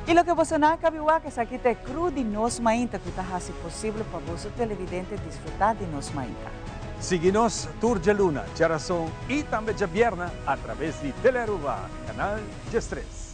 Y loke boso no a caba di wak, esaki ta e crew di Nos Mainta cu ta haci posibel pa boso televidente disfruta di Nos Mainta. Sigui nos tur djaluna, djarason y tambe djabierna a traves di Telearuba, Canal 13.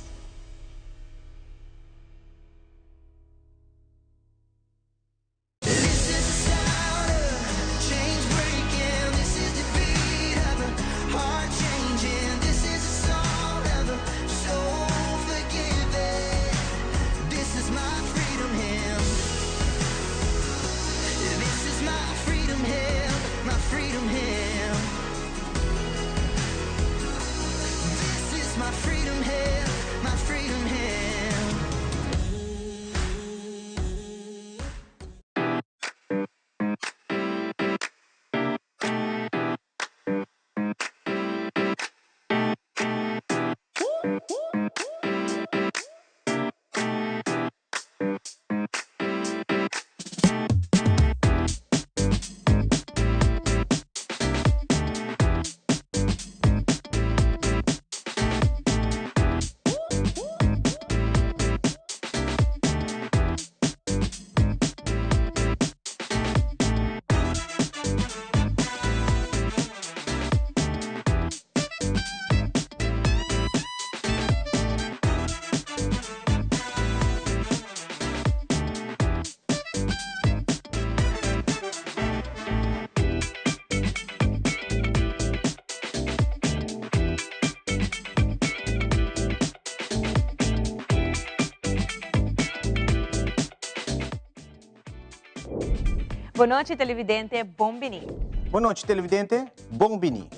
Bon nochi televidente, bon bini. Bon nochi televidente, bon bini.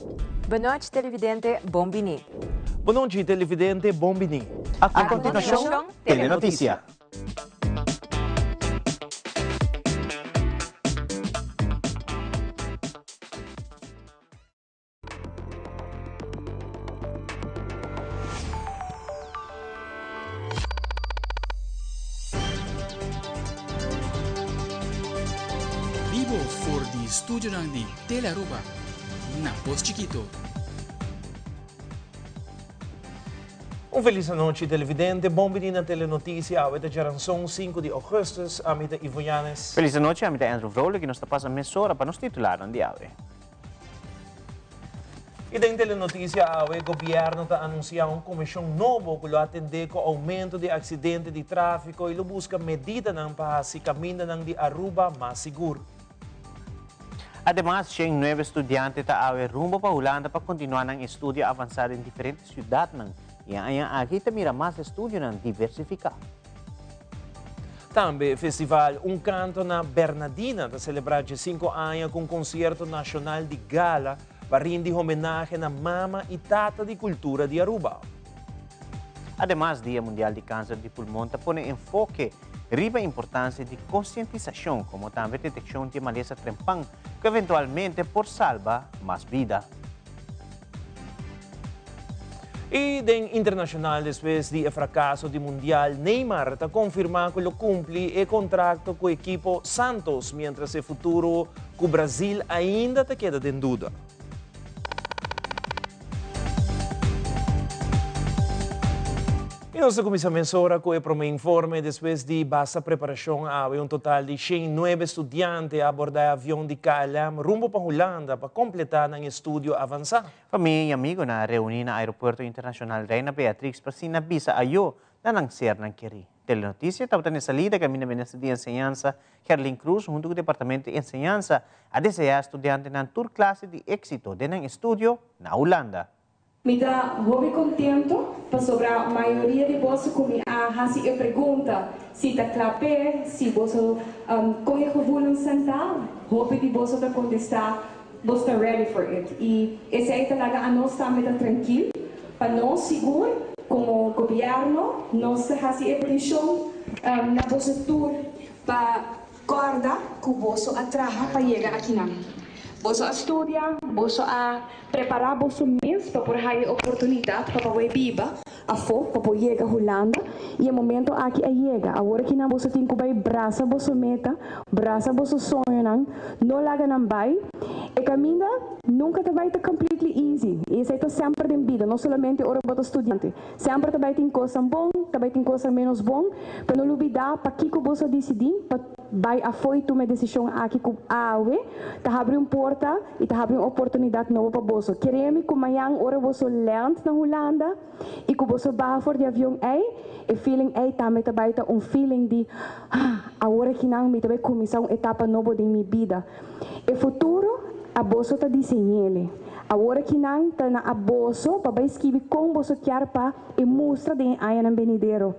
Bon nochi televidente, bon bini. Bon nochi televidente, bon bini. A continuacion, Telenoticia. Bibo for di studionan di Telearuba na Pos Chikito. Un felis anochi televidente, bon bini na Telenoticia, awe ta djaranson 5 di augustus, ami ta Ivo Yanes. Felis anochi, ami ta Andrew Vrolijk y nos ta pasa mesora pa nos titularnan di awe. Y den Telenoticia awe, gobierno ta anuncia un comision nobo cu lo atende cu aumento di accidente di trafico y lo busca medidanan pa haci camindanan di Aruba mas sigur. Ademas, 109 studiante ta awe rumbo pa Hulanda pa continua nan estudio avansa den diferente ciudadnan y e aña aki ta mira mas estudionan diversifica. Tambe festival Un Canto na Bernadina ta celebra 15 aña cu un concierto nacional di gala pa rindi homenahe na mama y tata di cultura di Aruba. Ademas, Dia Mundial di Cancer di Pulmon ta pone enfoke riba importancia di concientisacion como tambe deteccion di e malesa trempan cu eventualmente por salba mas bida. Y den internacional, despues di e fracaso di Mundial, Neymar ta confirma cu lo cumpli e contracto cu ekipo Santos, mientras e futuro cu Brasil ainda ta keda den duda. Y nos ta cuminsa mesora cu e prome informe. Despues di basta preparacion awe un total di 109 studiante a aborda e avion di KLM rumbo pa Hulanda pa completa nan estudio avansa. Famia y amigonan a reuni na Aeropuerto Internacional Reina Beatrix pa asina bisa ayo na nan sernan keri. Telenoticia tabata na e salida caminda Minister di Enseñansa Gerlin Croes hunto cu Departamento di Enseñansa a desea studiantenan tur clase di exito den nan estudio na Hulanda. Mi ta hopi contento pasobra mayoria di boso cu mi a haci e pregunta si ta cla p'e, si boso con e gevoelensnan ta, hopi di boso ta contesta Nos ta ready for it y esey ta laga anos tambe ta trankil pa nos sigur como gobierno nos ta haci e peticion na boso tur pa corda cu boso a traha pa yega akinan. Boso a studia, boso a prepara boso mes pa por haya e oportunidad pa pa bay biba. afó pa por yega Hulanda i e momento aki a yega. Awor akinan boso tin ku bai brasa boso meta, brasa boso soñonan, no laga nan bai. E kaminda nunka ta bai ta completely easy i esei ta semper den bida, no solamente ora bo ta studiante. Semper ta bai tin kosnan bon, ta bai tin kosnan ménos bon, pero no lubidá pakiko boso a disidí pa bai afó i tuma e desishon aki ku awe ta habri un porta i ta habri un oportunidat nobo pa boso. Kere mi ku mañan ora boso land na Hulanda i ku boso baha for di avion ei, e feeling ei tambe ta bai ta un feeling di, Ah, awor akinan mi ta bai kuminsá un etapa nobo den mi bida. E futuro a boso ta diseñ'ele. Awor akinan ta na a boso pa bai skibi kon boso kier pa e mustra den e añanan benidero.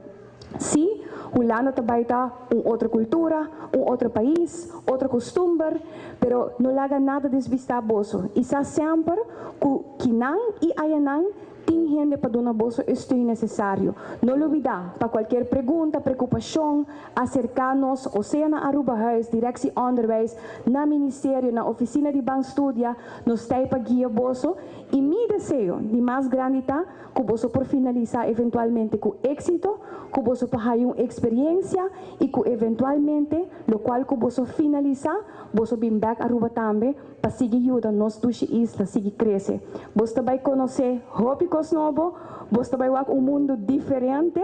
Sí, Hulanda ta bai ta un otro kultura, un otro pais, otro kustumber, pero no laga nada desbistá boso i sa semper ku kinan i ayanan tin hende pa duna boso e steun nesesario. No lubidá, pa kualkier pregunta, prekupashon, aserká nos o sea na Arubahuis, Directie Onderwijs, na Ministerio, na Ofisina di Ban Studia, nos ta ei pa guia boso i mi deseo di mas grandi ta ku boso por finalisá eventualmente ku éksito, ku boso por haya un eksperiencia i ku eventualmente lokual ku boso finalisá, boso bin bèk Aruba tambe pa sigui yuda nos dushi isla sigui krese. Boso ta bai konosé hopi kos nobo, boso ta bai wak un mundu diferente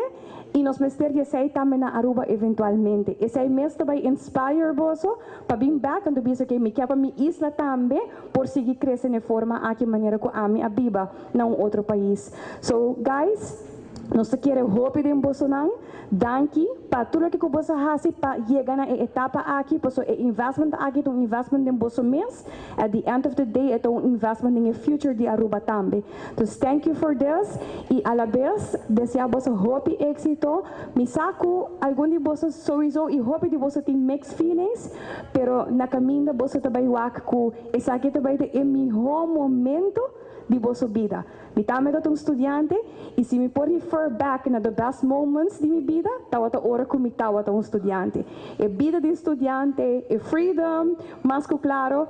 i nos mester di esei tambe na Aruba eventualmente. Esei mes ta bai inspire boso pa bin bèk anto bisa ke mi ke pa mi isla tambe por sigui krese na e forma aki manera ku ami a biba na un otro pais. So guys, nos ta kere hopi den bosonan. Danki pa tur loke ku boso hasi pa yega na e etapa aki, paso e investment aki ta un investment den boso mes, at the end of the day e ta un investment den e future di Aruba tambe. Dus thank you for this y alabes desea boso hopi exito. Mi sa ku algun di boso souiso y hopi di boso tin mixed feelings, pero na kaminda boso ta bai wak ku esaki ta bai ta e miho momento di boso bida. Mi tambe ta un studiante y si mi por refer back na the best moments di mi bida, tawata ora cu mi tawata un studiante. E bida di studiante, e freedom, mas cu claro,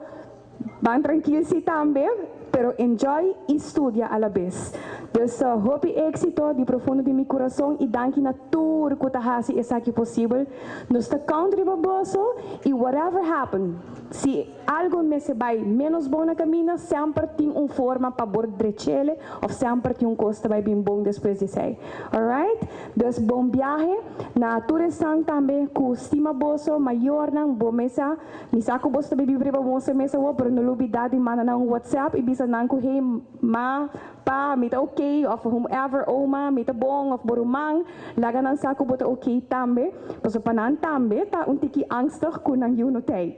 ban trankil si tambe, pero enjoy y studia a la bes. Dus hopi exito di profundo di mi curason y danki na tur cu ta haci esaki posibel. Nos ta count riba boso y whatever happen, si algo mester bai menos bon na camina, semper tin un forma pa por drechele of semper tin un cos ta bai bin bon despues di esey. Alright? Dus bon biahe na tur esnan tambe cu stima boso, mayornan, bo mesa, mi sa cu boso ta bibi riba boso mesa awor, pero no lubida di manda nan un WhatsApp y bisa nan cu hey ma, Pa, mi ta ok, of whomever, oma, mi ta bon, of bo ruman, laga nan sa ku bo ta ok tambe, pasobra pa nan tambe ta un tiki angstig ku nan yu no t'ei,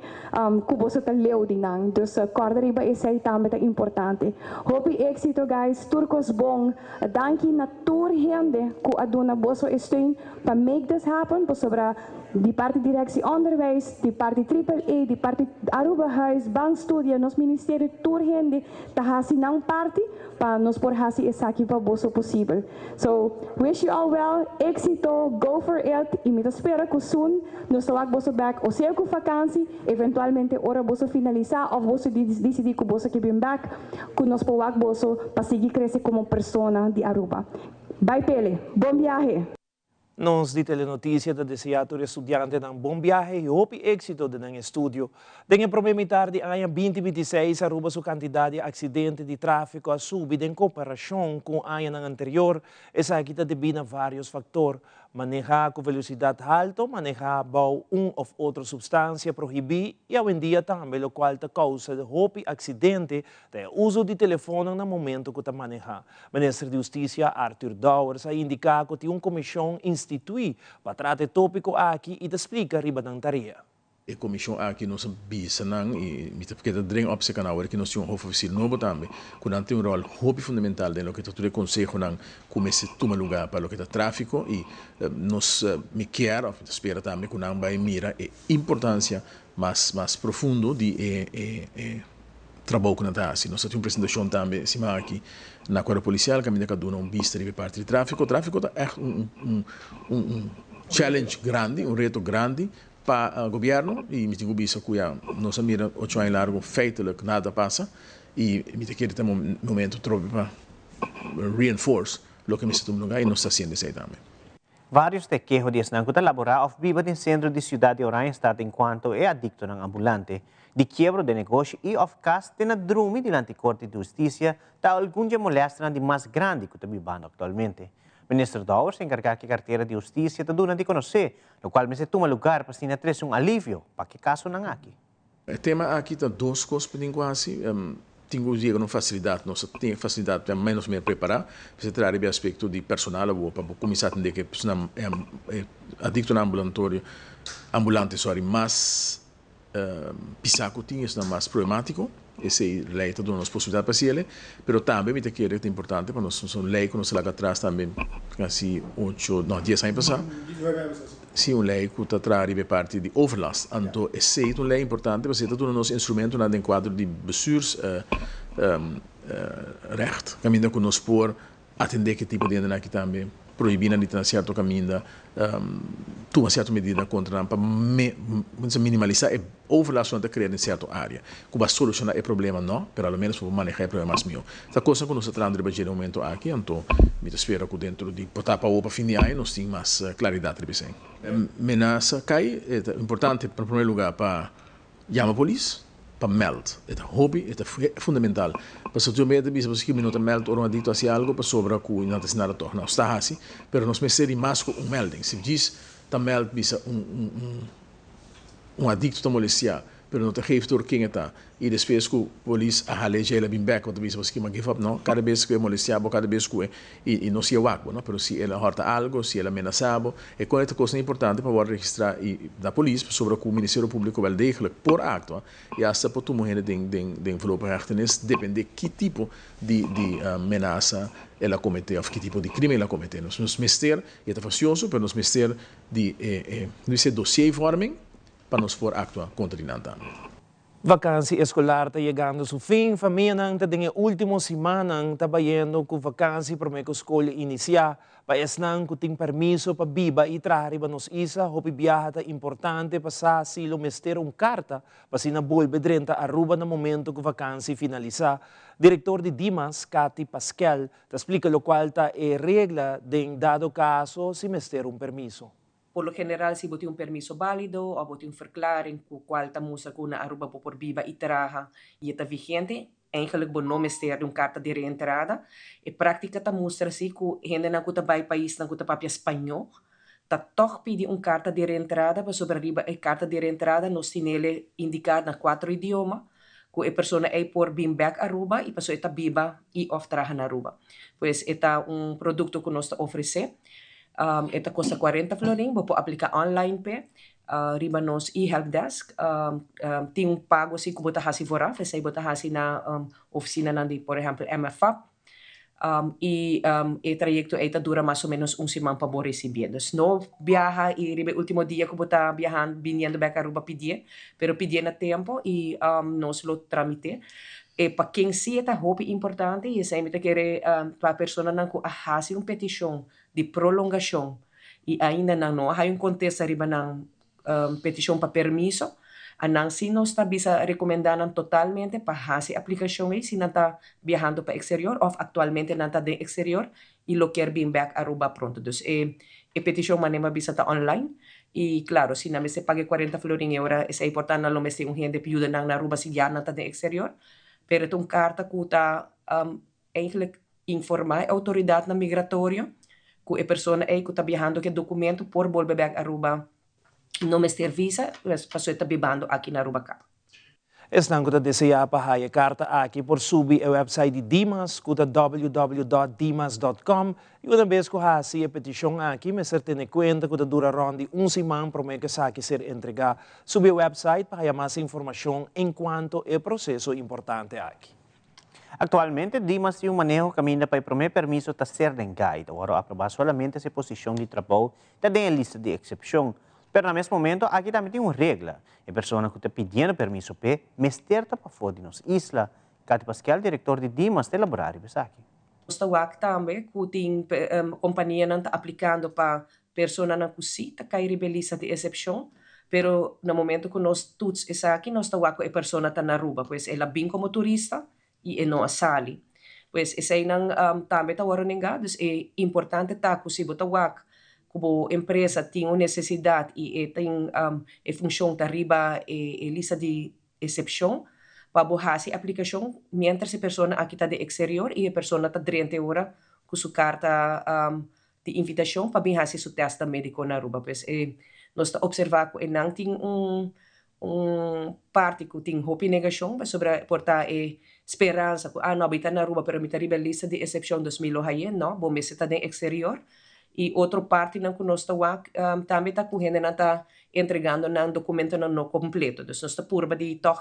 ku boso ta leu di nan. Dus kòrda riba esei tambe ta importante. Hopi éksito guys, tur kos bon. Danki na tur hende ku a duna boso e steun pa make this happen, pasobra di parti Directie Onderwijs, di parti Triple A, di parti Arubahuis, Ban Studia, nos ministerio, tur hende Ta hasi nan parti pa nos por hasi esaki pa boso posibel. So, wish you all well, exito, go for it y mi ta spera cu soon nos ta wak boso bek o sea cu vakantie, eventualmente ora boso finalisa of boso dicidi cu boso ke bin bek, cu nos por wak boso pa sigui crece como persona di Aruba. Bai pele! Bon biahe! Nos di Telenoticia ta desea tur e studiantenan bon biahe y hopi exito den nan estudio. Den e prome mitar di aña 2026 Aruba su cantidad di accidente di trafico a subi den comparacion cu añanan anterior. Esaki ta debi na varios factor, maneha cu velocidad halto, maneha bao un of otro substancia prohibi y awendia tambe locual ta causa hopi accidente ta e uso di telefonnan na momento cu ta maneha. Minister di Husticia Arthur Dowers a indica cu tin un comision institui pa trata e topico aki y ta splica riba nan tarea. E comision aki nos a bisa nan y mi ta keda dren op seca nan awor cu nos tin un hoofofficier nobo tambe cu nan tin un rol hopi fundamental den loke ta tur e consehonan cu mester tuma lugar pa loke ta trafico y nos mi kier of mi ta spera tambe cu nan bay mira e importancia mas mas profundo di e e trabou ku nan ta hasi. Nos ta tin un presentashon tambe siman aki na Kuerpo Polisial kaminda ka duna un bista riba e parti di tráfiko. Tráfiko ta ègt un un un challenge grandi, un reto grandi pa gobièrnu i mi tin ku bisa ku ya nos a mira ocho aña largu feitelijk nada ta pasa i mi ta kere ta momento trobe pa reinforce. loke mester tuma lugá i nos ta hasiendo esei tambe. Vários ta e keho di esnan ku ta laborá òf biba den sentro di siudat di Oranjestad enkuanto e adiktonan ambulante. Di kiebro den negoshi i òf kas te na drumi dilanti Korte di Hustisia ta algun dje molèsternan di mas grandi ku ta bibando aktualmente. Minister Dowers, enkargá ku e kartera di hustisia, ta duna di konosé lokual mester tuma lugar pa asina trese un alivio pa ke kasonan aki. E tema aki ta dos kos pa tin ku hasi. Tin ku yega na un fasilidat, nos a tin e fasilidat ya ménos mea prepará. Mester traha riba e aspekto di personal awor pa bo kuminsá atendé ku e personanan, e adiktonan ambulantorio, ambulante sòri, mas pisá ku tin, esnan mas problemátiko. Esei lei ta duna nos posibilidat pa hasi el'e. Pero tambe mi ta kere ku ta importante pa nos, nos un lei ku nos a laga atras tambe kasi ocho, no, dies aña pasá. Sí, un lei ku ta traha riba e parti di overlast. Anto esei ta un lei importante pasobra e ta duna nos instrumentonan den kuadro di bestuursrecht, kaminda ku nos por atendé ku e tipo di hendenan aki tambe, prohibí nan di ta na sierto kaminda, tuma sierto medida kontra nan pa minimalisá e overlast ku nan ta krea den sierto área. Ku bo a solushoná e problema no, pero alomenos bo por manehá e problema mas mihó. Ta kosnan ku nos ta trahando riba dje den momento aki, anto mi ta spera ku dentro di por ta pa awor pa fin di aña nos tin mas klaridat riba esei. Menasa kai, e ta importante na promé lugá pa yama polis, pa mèld. E ta hopi, e ta fundamental. Pasobra tur mei ta bisa pasobra mi no ta mèld ora un adikto hasi algu pasobra ku nan ta hasi nada tòg. Nos ta hasi, pero nos mester di mas ku un mèlding. Si djis ta mèld bisa un un un adikto ta molestiá, pero no ta geef door ken e ta. I despues ku polis a hal'é dje el a bin bèk, bo ta bisa bo skima give up no. Kada bes ku e molestiá bo, kada bes ku e i no si'e wak bo no. Pero si el a hòrta algu, si el a menasá bo, e kon e ta kosnan importante pa wòrdu registrá i na polis pasobra ku Ministerio Públiko wèl degelijk por aktua i asta por tuma un hende den den den voorlopige hechtenis dependé ki tipo di di menasa el a kometé òf ki tipo di krimen el a kometé. Nos nos mester, i e ta fasioso, pero nos mester di e e no dice dossiervorming pa nos por aktua kontra di nan tambe. Vakansi eskolar ta yegando su fin, famianan ta den e último simannan ta bayendo ku vakansi promé ku skol inisiá. Pa esnan ku tin permiso pa biba i traha riba nos isla, hopi biaha ta importante pa sa si lo mester un karta pa asina bolbe drenta Aruba na momento ku vakansi finalisá. Direktor di Dimas, Cathy Paskel, ta splika lokual ta e regla den dado kaso si mester un permiso. Por lo general si bo tin un permiso bálido òf bo tin un verklaring ku kual ta mustra ku na Aruba bo por biba i traha i e ta vigente, eigenlijk bo no mester di un karta di reentrada. E práktika ta mustra si ku hendenan ku ta bai paisnan ku ta papia spañó ta tòg pidi un karta di reentrada pasobra riba e karta di reentrada nos tinele indiká na kuatro idioma ku e persona ei por bin bèk Aruba i pasobra e ta biba i òf traha na Aruba. Pues e ta un produkto ku nos ta ofresé. E ta kosta kuarenta florin, bo por apliká online p'e riba nos e-helpdesk. Tin un pago si ku bo ta hasi vooraf, esei bo ta hasi na ofisinanan di por ehèmpel MFAP. I e trayekto ei ta dura mas o ménos un siman pa bo risibié. Dus no biaha i riba e último dia ku bo ta biahando biniendo bèk Aruba pidié, pero pidié na tempu i nos lo tramité. E pa ken si e ta hopi importante i esei mi ta kere pa personanan ku a hasi un petishon di prolongashon i ainda nan no a haña un kontesta riba nan petishon pa permiso, a nan si nos ta bisa rekomendá nan totalmente pa hasi aplikashon ei si nan ta biahando pa eksterior òf aktualmente nan ta den eksterior i lo kier bin bèk Aruba pronto. Dus e e petishon manera mi a bisa ta online i klaro si nan mester paga e kuarenta florin e ora esei por ta nan lo mester un hende pa yuda nan na Aruba si ya nan ta den eksterior pero ta un karta ku ta Eigenlijk informá e outoridatnan migratorio ku e persona ei ku ta biahando ku e dokumento por bolbe bèk Aruba no mester visa pasobra e ta bibando aki na Aruba kaba. Esnan ku ta deseá pa haya e karta aki por subi e wèpsait di Dimas ku ta www.dimas dòt com i una bes ku hasi e petishon aki mester tene kuenta ku ta dura rònt di un siman promé ku esaki ser entregá. Subi e wèpsait pa haya mas informashon enkuanto e proseso importante aki. Aktualmente Dimas tin un maneho kaminda pa e promé permiso ta ser den gai. Ta wòrdu aprobá solamente si e posishon di trabou ta den e lista di eksepshon. Pero na mes momento aki tambe tin un regla, e persona ku ta pidiendo permiso p'e mester ta pafó di nos isla. Katy Paskel, direktor di Dimas, ta elaborá riba esaki. Nos ta wak tambe ku tin kompanianan ta aplikando pa Personanan ku sí ta kai riba e lista di esepshon, pero na momento ku nos tuts esaki nos ta wak ku e persona ta na Aruba, pues el a bin komo turista i e no a sali. Pues eseinan tambe ta wòrdu nengá. Dus e importante ta ku si bo ta wak ku bo empresa tin un nesesidat i e tin e funshon ta riba e lista di esepshon pa bo hasi aplikashon miéntras e persona aki ta den eksterior i e persona ta drenta e ora ku su karta di invitashon pa bin hasi su tèstnan médiko na Aruba. Pues e nos ta opservá ku e nan tin un un parti ku tin hopi negashon pasobra por ta e speransa ku ah no mi ta na Aruba pero mi ta riba e lista di esepshon dus mi lo haye. No, bo mester ta den eksterior. I otro partinan ku nos ta wak tambe ta ku hendenan ta entregando nan dokumentonan no kompleto. Dus nos ta purba di tòg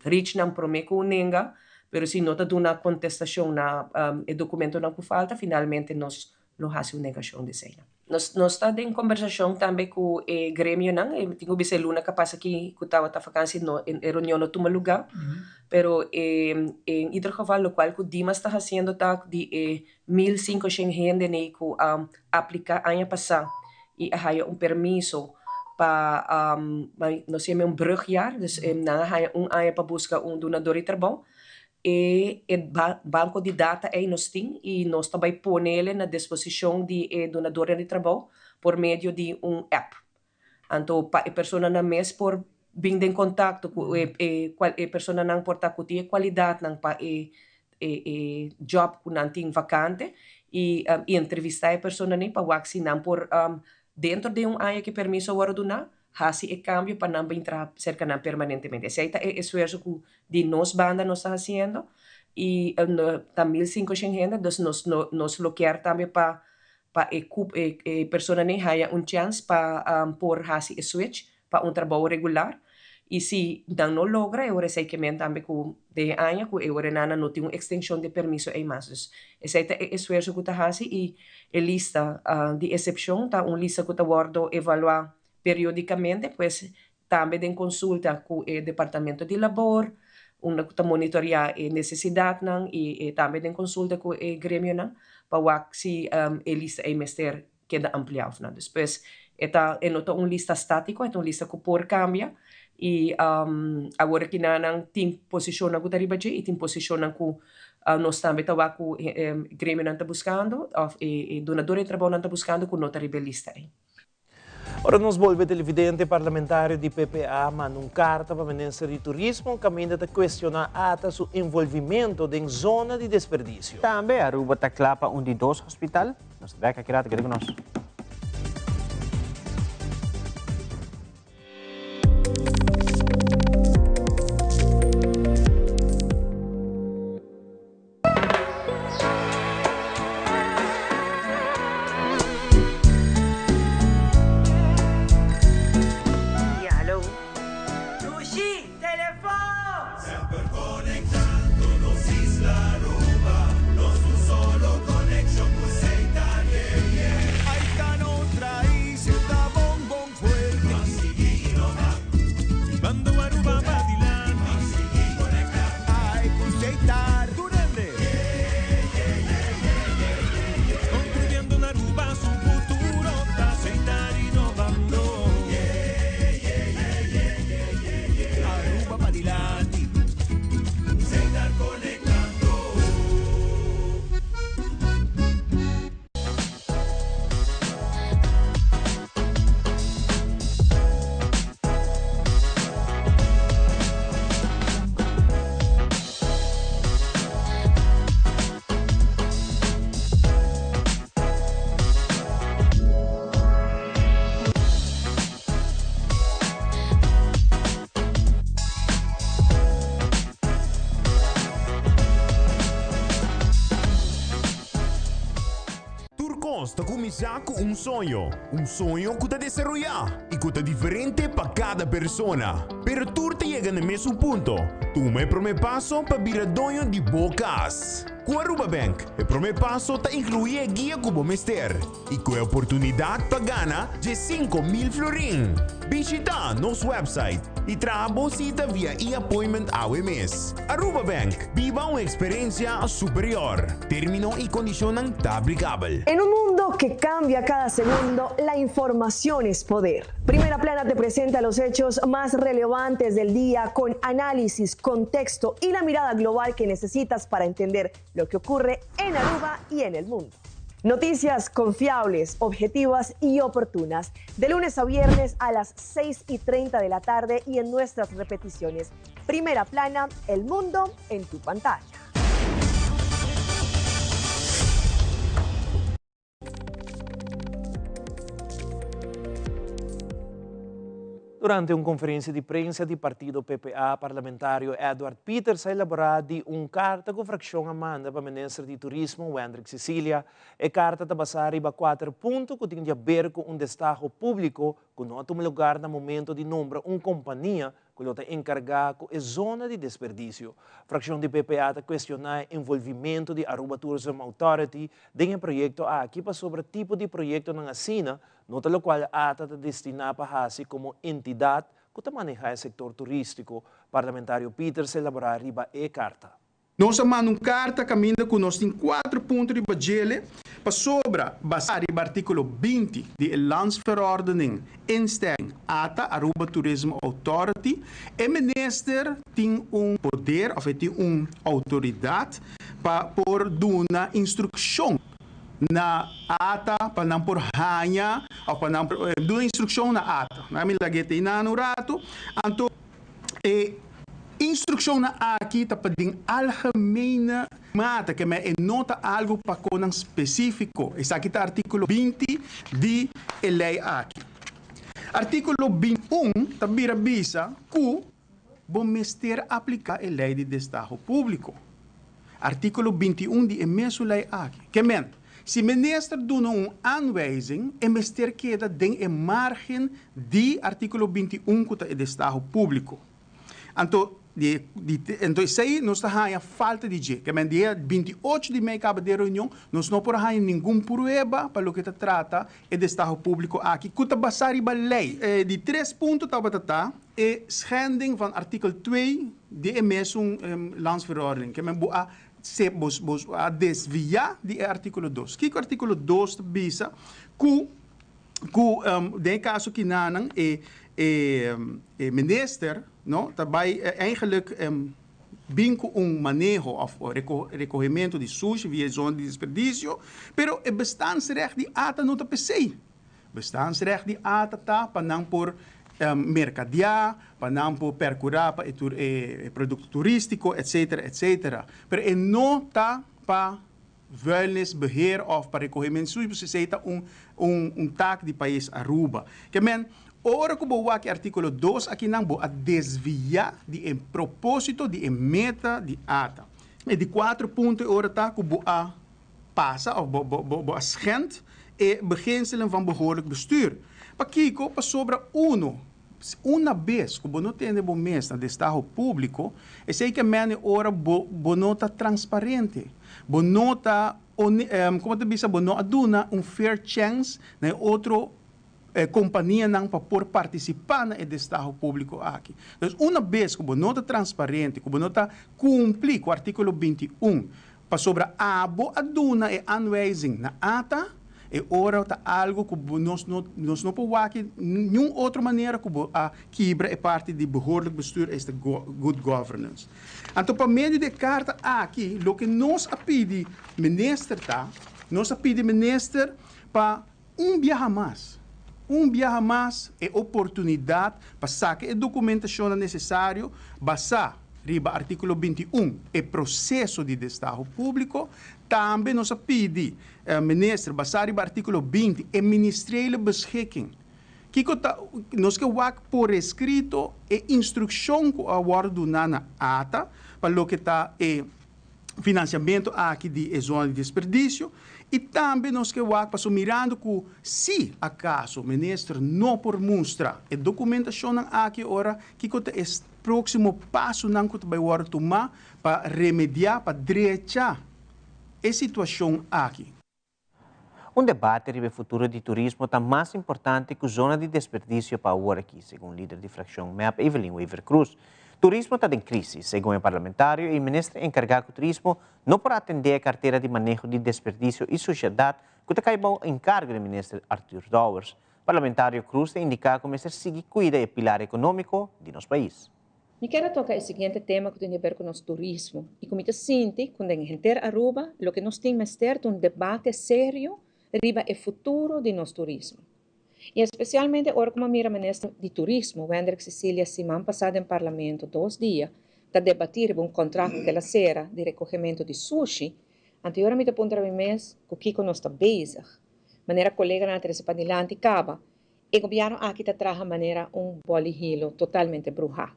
reach nan promé ku un nenga, pero si no ta duna kontestashon na e dokumentonan ku falta, finalmente nos lo hasi un negashon di eseinan. Nos nos ta den kombersashon tambe ku e gremionan, e tin ku bisa e luna ku a pasa aki ku tabata fakansi no e reunion no tuma lugá, pero en ieder geval lokual ku Dimas ta hasiendo ta di e 1500 hende nei ku a apliká aña pasá i a haya un permiso pa nos yama un brugjaar, dus nan a haya un aña pa buska un dunador di trabou. E e banko di data ei nos tin i nos ta bai ponele na disposishon di e dunadornan di trabou por medio di un app. Anto pa e personanan mes por bin den kontakto ku e e e personanan por ta ku tin e kualidatnan pa e e e job ku nan tin vakante i entrevistá e personanan pa wak si nan por dentro di un aña ku e permiso a wòrdu duná hasi e kambio pa nan bin traha serka nan permanentemente. Esei ta e esfuerso ku di nos banda nos ta hasiendo i ta 1500 hende dus nos nos lo kier tambe pa pa e kup e e personanan haya un chèns pa por hasi e switch pa un trabou regular i si nan no logra e ora esei ke men tambe ku den e aña ku e ora nan no tin un ekstenshon di permiso ei mas. Dus esei ta e esfuerso ku ta hasi i e lista di esepshon ta un lista ku ta wòrdu evaluá periodikamente pues tambe den konsulta ku e departamento di labor unda ku ta monitoreá e nesesidatnan i tambe den konsulta ku e gremionan pa wak si e lista ei mester keda ampliá òf no. Despues e ta e no ta un lista státiko, e ta un lista ku por kambia i awor aki nan nan tin posishonnan ku ta riba dje i tin posishonnan ku nos tambe ta wak ku e gremionan ta buskando òf e dunador di trabounan ta buskando ku no ta riba e lista ei. Ora nos bolbe televidente, parlamentario di PPA manda un karta pa minister di Turismo kaminda ta kuestioná ata su envolvimento den zona di desperdisio. Tambe Aruba ta kla pa un di dos hospital. Nos ta bek aki rato, keda ku nos. Tur kos ta kuminsá ku un soño, un soño ku ta desaroyá i ku ta diferente pa kada persona. Pero tur ta yega na e mesun punto, tuma e promé paso pa bira doño di bo kas. Ku Aruba Bank, e promé paso ta inkluí e guia ku bo mester i ku e oportunidat pa gana 15,000 florin. Bishitá nos website i traha bo sita via e-appointment awe mes. Aruba Bank, biba un eksperensia superior. Término i kondishonnan ta aplikabel. En un mundo mundo que cambia cada segundo, la información es poder. Primera Plana te presenta los hechos más relevantes del día con análisis, contexto y la mirada global que necesitas para entender lo que ocurre en Aruba y en el mundo. Noticias confiables, objetivas y oportunas. De lunes a viernes a las 6:30 de la tarde y en nuestras repeticiones. Primera Plana, el mundo en tu pantalla. Durante un conferencia di prensa di partido PPA, parlamentario Eduard Pieters a elabora di un carta cu fraccion a manda pa minister di Turismo Wendrick Cecilia. E carta ta basa riba cuater punto cu tin di haber cu un destaho publico cu no a tuma lugar na momento di nombra un compania cu lo ta encarga cu e zona di desperdicio. Fraccion di PPA ta cuestiona e envolvimento di Aruba Tourism Authority den e proyecto aki pasobra tipo di proyectonan asina no ta locual ata ta destina pa haci como entidad cu ta maneha e sector turistico, Parlamentario Pieters elabora riba e carta. Nos a manda un karta kaminda ku nos tin kuater punto riba djele pasobra basá riba artíkulo 20 di e Landsverordening Instelling ata, Aruba Tourism Authority, e minister tin un poder òf e tin un outoridat pa por duna instrukshon na ata pa nan por haña òf pa nan por duna instrukshon na ata. Nan mi lag'é te einan un ratu. Anto E instrukshonnan aki ta pa den algemene mate, ke men e no ta algu pa konan spesífiko. Esaki ta artíkulo 20 di e lei aki. Artíkulo 21 ta bira bisa ku bo mester apliká e lei di destaho públiko. Artíkulo 21 di e mesun lei aki. Ke men, si minister duna un aanwijzing, e mester keda den e margen di artíkulo 21 ku ta e destaho públiko. Anto, di, di, anto esei nos ta haña falta di dje. Ke men dia 28 di mei kaba den reunion, nos no por a haña ningun prueba pa loke ta trata e destaho públiko aki ku ta basá riba lei. E di tres punto tabata ta e schending van artikel 2 di e mesun landsverordening. Ke men bo a se bo bo a desviá di e artíkulo 2. Kiko artíkulo 2 ta bisa? Ku ku den e kaso kinanan e e e minister no ta bai eigenlijk bin ku un maneho òf rekohementu di sushi via e zona di desperdisio, pero e bestaansrecht di ata no ta p'esei. Bestaansrecht di ata ta pa nan por merkadiá, pa nan por perkurá pa e tur e produkto turístiko, etsetera, etsetera. Pero e no ta pa vuilnisbeheer òf pa rekohementu sushi, pasobra esei ta un un un tak di pais Aruba. Ke men, ora ku bo wak e artíkulo 2 akinan, bo a desviá di e propósito, di e meta di ata. E di kuater punto e ora ta ku bo a pasa òf bo bo bo a schend e beginselen van behoorlijk bestuur. Pakiko? Pasobra uno, una bes ku bo no tende bo mes na destaho públiko, esei ke mende ora bo bo no ta transparente, bo no ta komo ta bisa, bo no a duna un fair chance na e otro kompanianan pa por partisipá na e destaho públiko aki. Entonces, una bes ku bo no ta transparente, ku bo no ta kumpli ku artíkulo 21, pasobra abo a duna e aanwijzing na ata, e ora ta algo ku bo nos no nos no por wak niun otro manera ku bo a kibra e parti di behoorlijk bestuur, esta good governance. Anto pa medio di e karta aki loke nos a pidi minister ta, nos a pidi minister pa un biaha mas, un biaha mas e oportunidat pa saka e dokumentashonnan nesesario basá riba artíkulo 21, e proseso di destaho públiko. Tambe nos a pidi minister basá riba artíkulo 20, e ministeriële beschikking. Kiko ta, nos ke wak por eskrito e instrukshon ku a wòrdu duná na ata pa loke ta e finansiamentu aki di e zona di desperdisio i tambe nos ke wak pasobra mirando ku si akaso minister no por mustra e dokumentashonnan aki ora kiko ta e próksimo pasonan ku ta bai wòrdu tumá pa remediá, pa drecha e situashon aki. Un debate riba e futuro di turismo ta mas importante cu zona di desperdicio pa awor aki, segun lider di fraccion mep Evelyn Wever-Croes. Turismo ta den crisis, segun e parlamentario y minister encarga cu turismo no por atende e cartera di maneho di desperdicio y suciedad. ku ta kai bou enkargo di minister Arthur Dowers. Parlamentario Croes ta indiká ku mester sigui kuida e pilar ekonómiko di nos pais. Mi kier a toca e siguiente tema cu tin di haber cu nos turismo y cu mi ta sinti cu den henter Aruba loke nos tin mester ta un debate serio riba e futuro di nos turismo. Y especialmente ora cu mi a mira Minister di Turismo, Wendrick Cecilia siman pasa den Parlamento dos dia ta debati riba un contract cu el a cera di recogemento di sushi, anto ora mi ta puntra mi mes cu kico nos ta bezig. Manera coleganan a trece padilanti caba, E gobierno aki ta traha manera un boli hilo totalmente bruhá.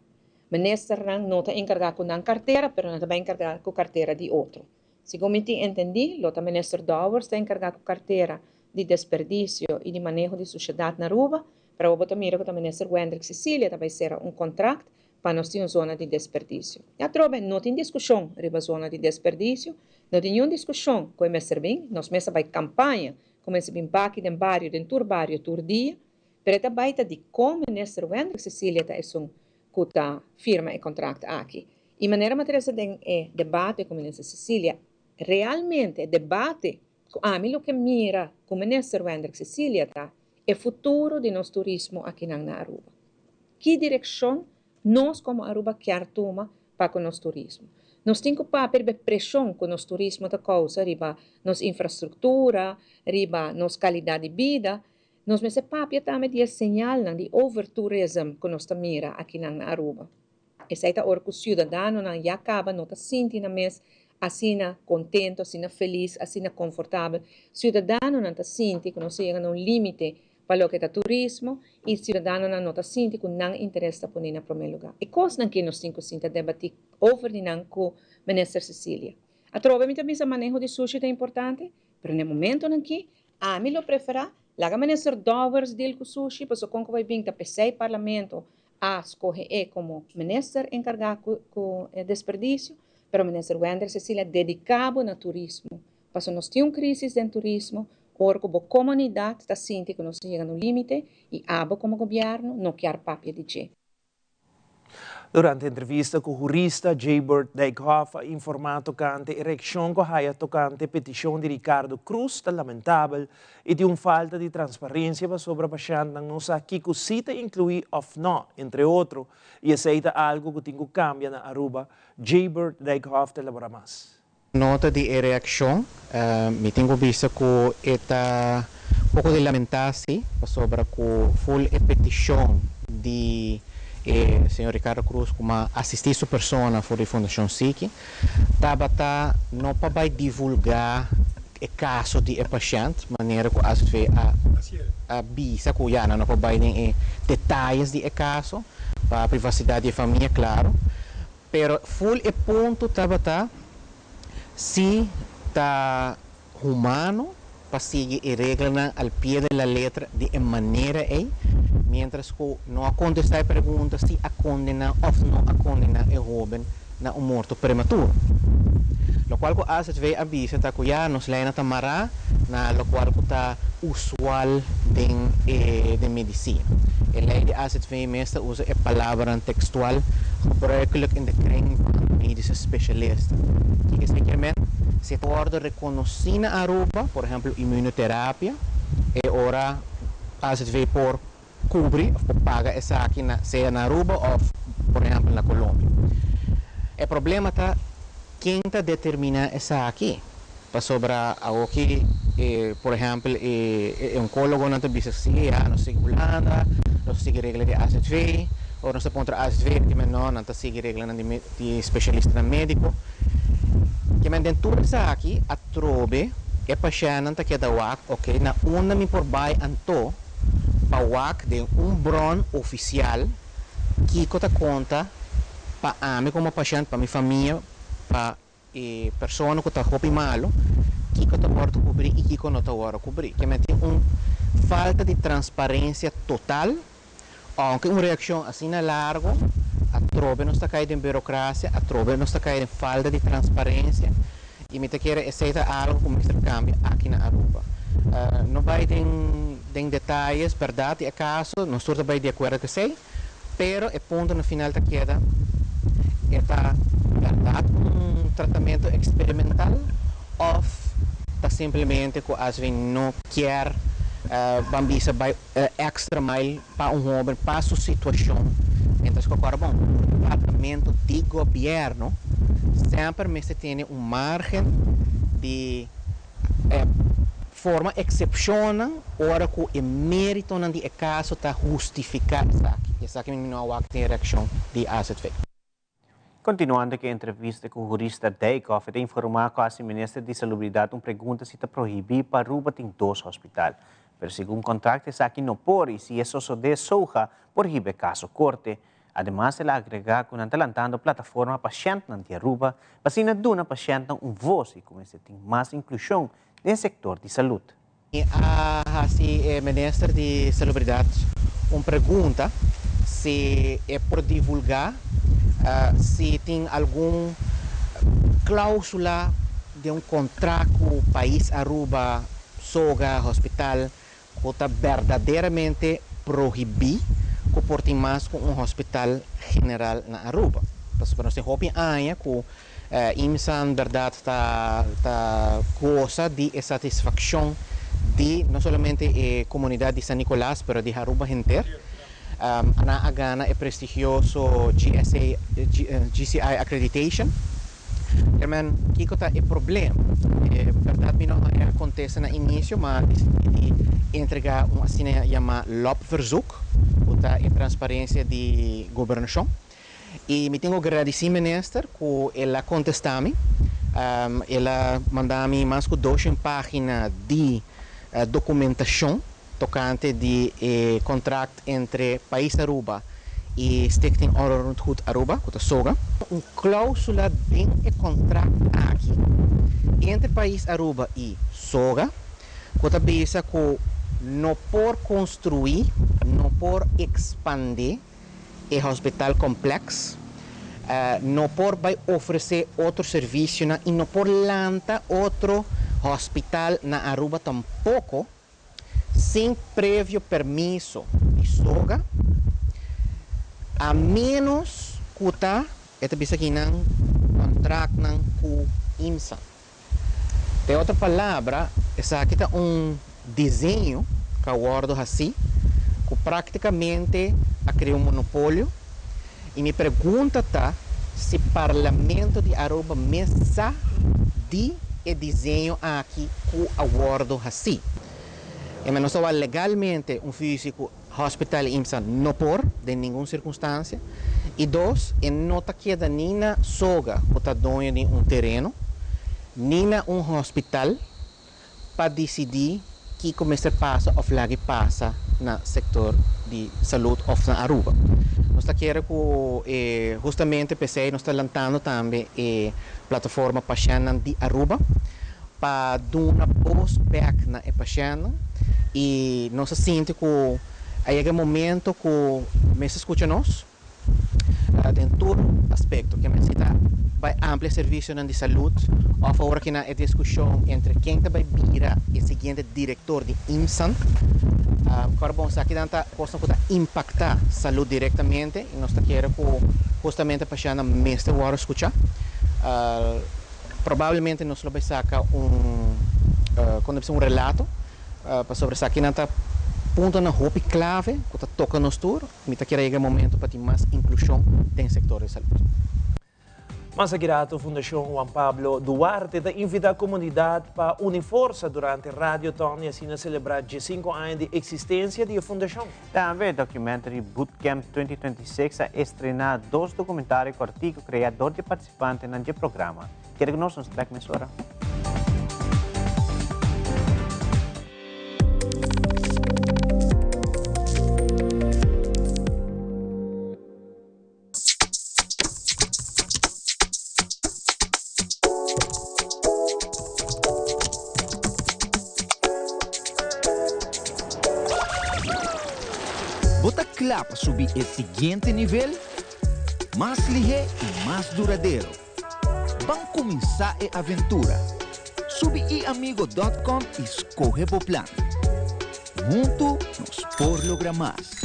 Ministernan no ta encargá cu nan cartera, pero nan ta bai encargá cu cartera di otro. Segun mi tin entendí, lo ta Minister Dowers ta encargá cu cartera di desperdicio y di maneho di sushedad na Aruba, pero awor bo ta mira cu ta Minister Wendrick Cecilia ta bai cera un contract pa nos tin un zona di desperdicio. Y atrobe no tin discusion riba zona di desperdicio, no tin niun discusion cu e mester bin, nos mes a bai campaña Kuminsá bin baki den bario, den tur bario, tur dia, pero e ta bai ta dikon Minister Wendrick Cecilia ta esun ku ta firma e kontrakt aki. I manera mi a trese den e debate ku Minister Cecilia, realmente e debate ku ami lo ke mira ku Minister Wendrick Cecilia ta e futuro di nos turismo akinan na Aruba. Ki direkshon nos komo Aruba kier tuma pa ku nos turismo. Nos tin ku papia riba e preshon ku nos turismo ta kousa riba nos infrastruktura, riba nos kalidat di bida. Nos mester papia tambe di e señalnan di overtourism ku nos ta mira akinan na Aruba. Esei ta ora ku siudadanonan ya kaba no ta sinti nan mes asina kontento, asina felis, asina konfortabel. Siudadanonan ta sinti ku nos a yega na un límite pa loke ta turismo y ciudadanonan no ta sinti cu nan interes ta poni na prome lugar. E cosnan ki nos tin cu sinta debati over di nan cu Minister Cecilia. Atrobe mi ta bisa maneho di sushi ta importante, pero na e momentonan ki ami lo prefera laga Minister Dowers deal cu sushi pasobra con cu bay bin ta pesey Parlamento a scoge e como Minister encarga cu e desperdicio, pero Minister Wendrick Cecilia dedica bo na turismo Pasobra nos tin un crisis den turismo, ora cu bo comunidad ta sinti cu nos ta yega na un limite y abo como gobierno no kier papia di dje. Durante entrevista cu hurista Jaybird Dijkhoff a informa tocante e reaccion cu a haya tocante peticion di Ricardo Croes ta lamentabel y tin un falta di transparencia pasobra pashentnan no sa kico si ta inclui of no, entre otro, y esey ta algo cu tin cu cambia na Aruba. Jaybird Dijkhoff ta elabora mas. Nota di e reakshon, Mi tin ku bisa ku e ta poko di lamentá si, pasobra ku ful e petishon di e señor Ricardo Croes ku m'a asistí su persona for di Fundashon Siki, tabata no pa bai divulgá e kaso di e pashènt, manera ku azv a a bisa ku ya nan no por bai den e detayes di e kaso, pa privasidat di e famia, klaro. Pero ful e punto tabata si ta humano pa sigui e reglanan al pie de la letra di e manera ei, mientras cu no a contesta e pregunta si a condena of no a condena e hoben na un morto prematuro. Locual cu AZV a bisa ta cu ya nos leynan ta mara na locual cu ta usual den e den medicina. E ley di AZV mes ta usa e palabranan textual gebruikelijk in de kring van medische specialisten. Kiko esei kier men? Si ta wordo reconoci na Aruba, por ehemplo immunoterapia, e ora AZV por cubri of por paga esaki na sea na Aruba of por ehempel na Colombia. E problema ta ken ta determina esaki? Pasobra awoki e por ehempel e oncologonan ta bisa si ya nos sigui Hulanda, nos ta sigui regla di azv, ora nos ta puntra azv ta kimen no nan ta sigui reglanan di specialistanan medico. Kimen den tur esaki atrobe e pashentnan ta keda wak ok na unda mi por bai anto pa wak den un bron oficial kico ta conta pa ami como pashent, pa mi famia, pa e persona cu ta hopi malo, kico ta wordo cubri y kico no ta wordo cubri. Ke men tin un falta di transparencia total, aunke un reaccion asina largo, atrobe nos ta cay den burocracia, atrobe nos ta cay den falta di transparencia y mi ta kere esey ta algo cu mester cambia aki na Aruba. No bay den den detayes, berdad di e caso, nos tur ta bay di acuerdo cu esey, Pero e punto na final ta keda, e ta berdad un tratamento experimental of ta simplemente cu azv no kier ban bisa bay extra mile pa un hoben pa su situacion, mientras cu acorda bon, departamento di gobierno semper mester tene un margen di forma excepcionnan ora cu e meritonan di e caso ta hustifica esaki. Y esaki mi no a wak den e reaccion di azv. Continuando cu e entrevista cu hurista Dijkhoff, e ta informa cu haci minister di Salubridad un pregunta si ta prohibi pa Aruba tin dos hospital. Pero segun contract esaki no por y si e sosode SOGA por hiba e caso corte. Ademas el a agrega cu nan ta lantando plataforma pashentnan di Aruba pa asina duna pashentnan un voz y cu mester tin mas inclusion den sector di salud. Mi a hasi e minister di Salubridad un pregunta si e por divulga si tin algun clausula den un contract cu pais Aruba, SOGA, hospital, cu ta berdaderamente prohibi cu por tin mas cu un hospital general na Aruba. Pasobra nos tin hopi aña cu IMSAN berdad ta ta goza di e satisfaccion di no solamente e comunidad di San Nicolas pero di Aruba henter. Nan a gana e prestigioso GSA, GCI accreditation. Herman, kiko ta e problema? E berdad mi no a contesta na inicio ma a dicidi di entrega un asina yama lobverzoek cu ta e transparencia di gobernacion. Y mi tin cu gradici minister cu el a contesta mi. El a manda mi mas cu doshen pagina di documentacion tocante di e contract entre Pais Aruba y Stichting Onroerend Goed Aruba, cu ta SOGA. Un clausula den e contract aki entre Pais Aruba y SOGA cu ta bisa cu no por construi, no por expande e hospital complex no por bai ofrece otro servicionan y no por lanta otro hospital na Aruba tampoco sin previo permiso di SOGA, a menos cu ta, e ta bisa akinan, contractnan cu IMSA. Den otro palabra, esaki ta un diseño ku a wòrdu hasí ku práktikamente a krea un monopolio i mi pregunta ta si Parlamento di Aruba mes sa di e diseño aki ku a wòrdu hasí. E nos ta wak legalmente un fusie ku Hospital IMSA no por, den ningun circunstancia. Y dos, e no ta keda ni na SOGA, cu ta doño di un tereno, ni na un hospital pa dicidi kico mester pasa of lag'e pasa na sector di salud of na Aruba. Nos ta kere cu e hustamente p'esey nos ta lantando tambe e plataforma Pashentnan di Aruba, pa duna bos bek na e pashentnan y nos a sinti cu a yega e momento cu mester scucha nos den tur aspecto, ke mester ta bay amplia servicionan di salud of awor aki na e discusion entre ken ta bay bira e siguiente director di IMSAN. Kor bon esakinan ta cosnan cu ta impacta salud directamente y nos ta kere cu hustamente pashentnan mester worde scucha. Probablemente nos lo bay saca un, con ta bisa, un relato, pasobra esakinan ta puntonan hopi clave cu ta toca nos tur. Mi ta kier a yega e momento pa tin mas inclusion den sector di salud. Mas aki rato Fundacion Juan Pablo Duarte ta invita comunidad pa uni forsa durante Radioton y asina celebra diescinco aña di existencia di e fundacion. Tambe Documentary Bootcamp 2026 a estrena dos documentario cortico crea dor di participantenan dje programa. Kere ku nos nos trek mesora. Bo ta kla pa subi e siguiente nivel? Mas lihé i mas duradero. Ban kuminsá e aventura! Subi iamigo dòt kòm i skohe bo plan. Huntu nos por logra mas!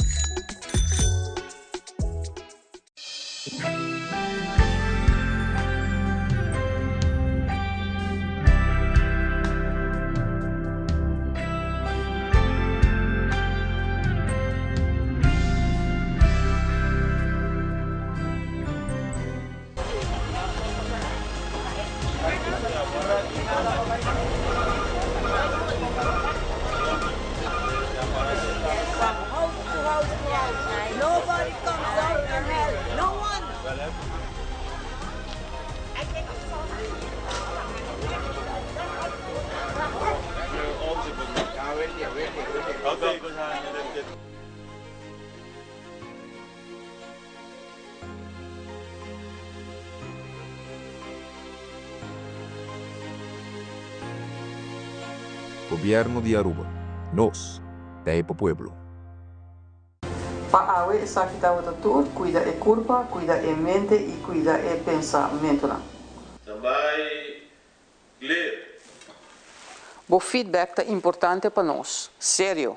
Gobierno di Aruba. Nos ta e pa pueblo. Pa awe esaki tabata tur, cuida e curpa, cuida e mente y cuida e pensamentonan. Standby, clear. Bo feedback ta importante pa nos. Serio!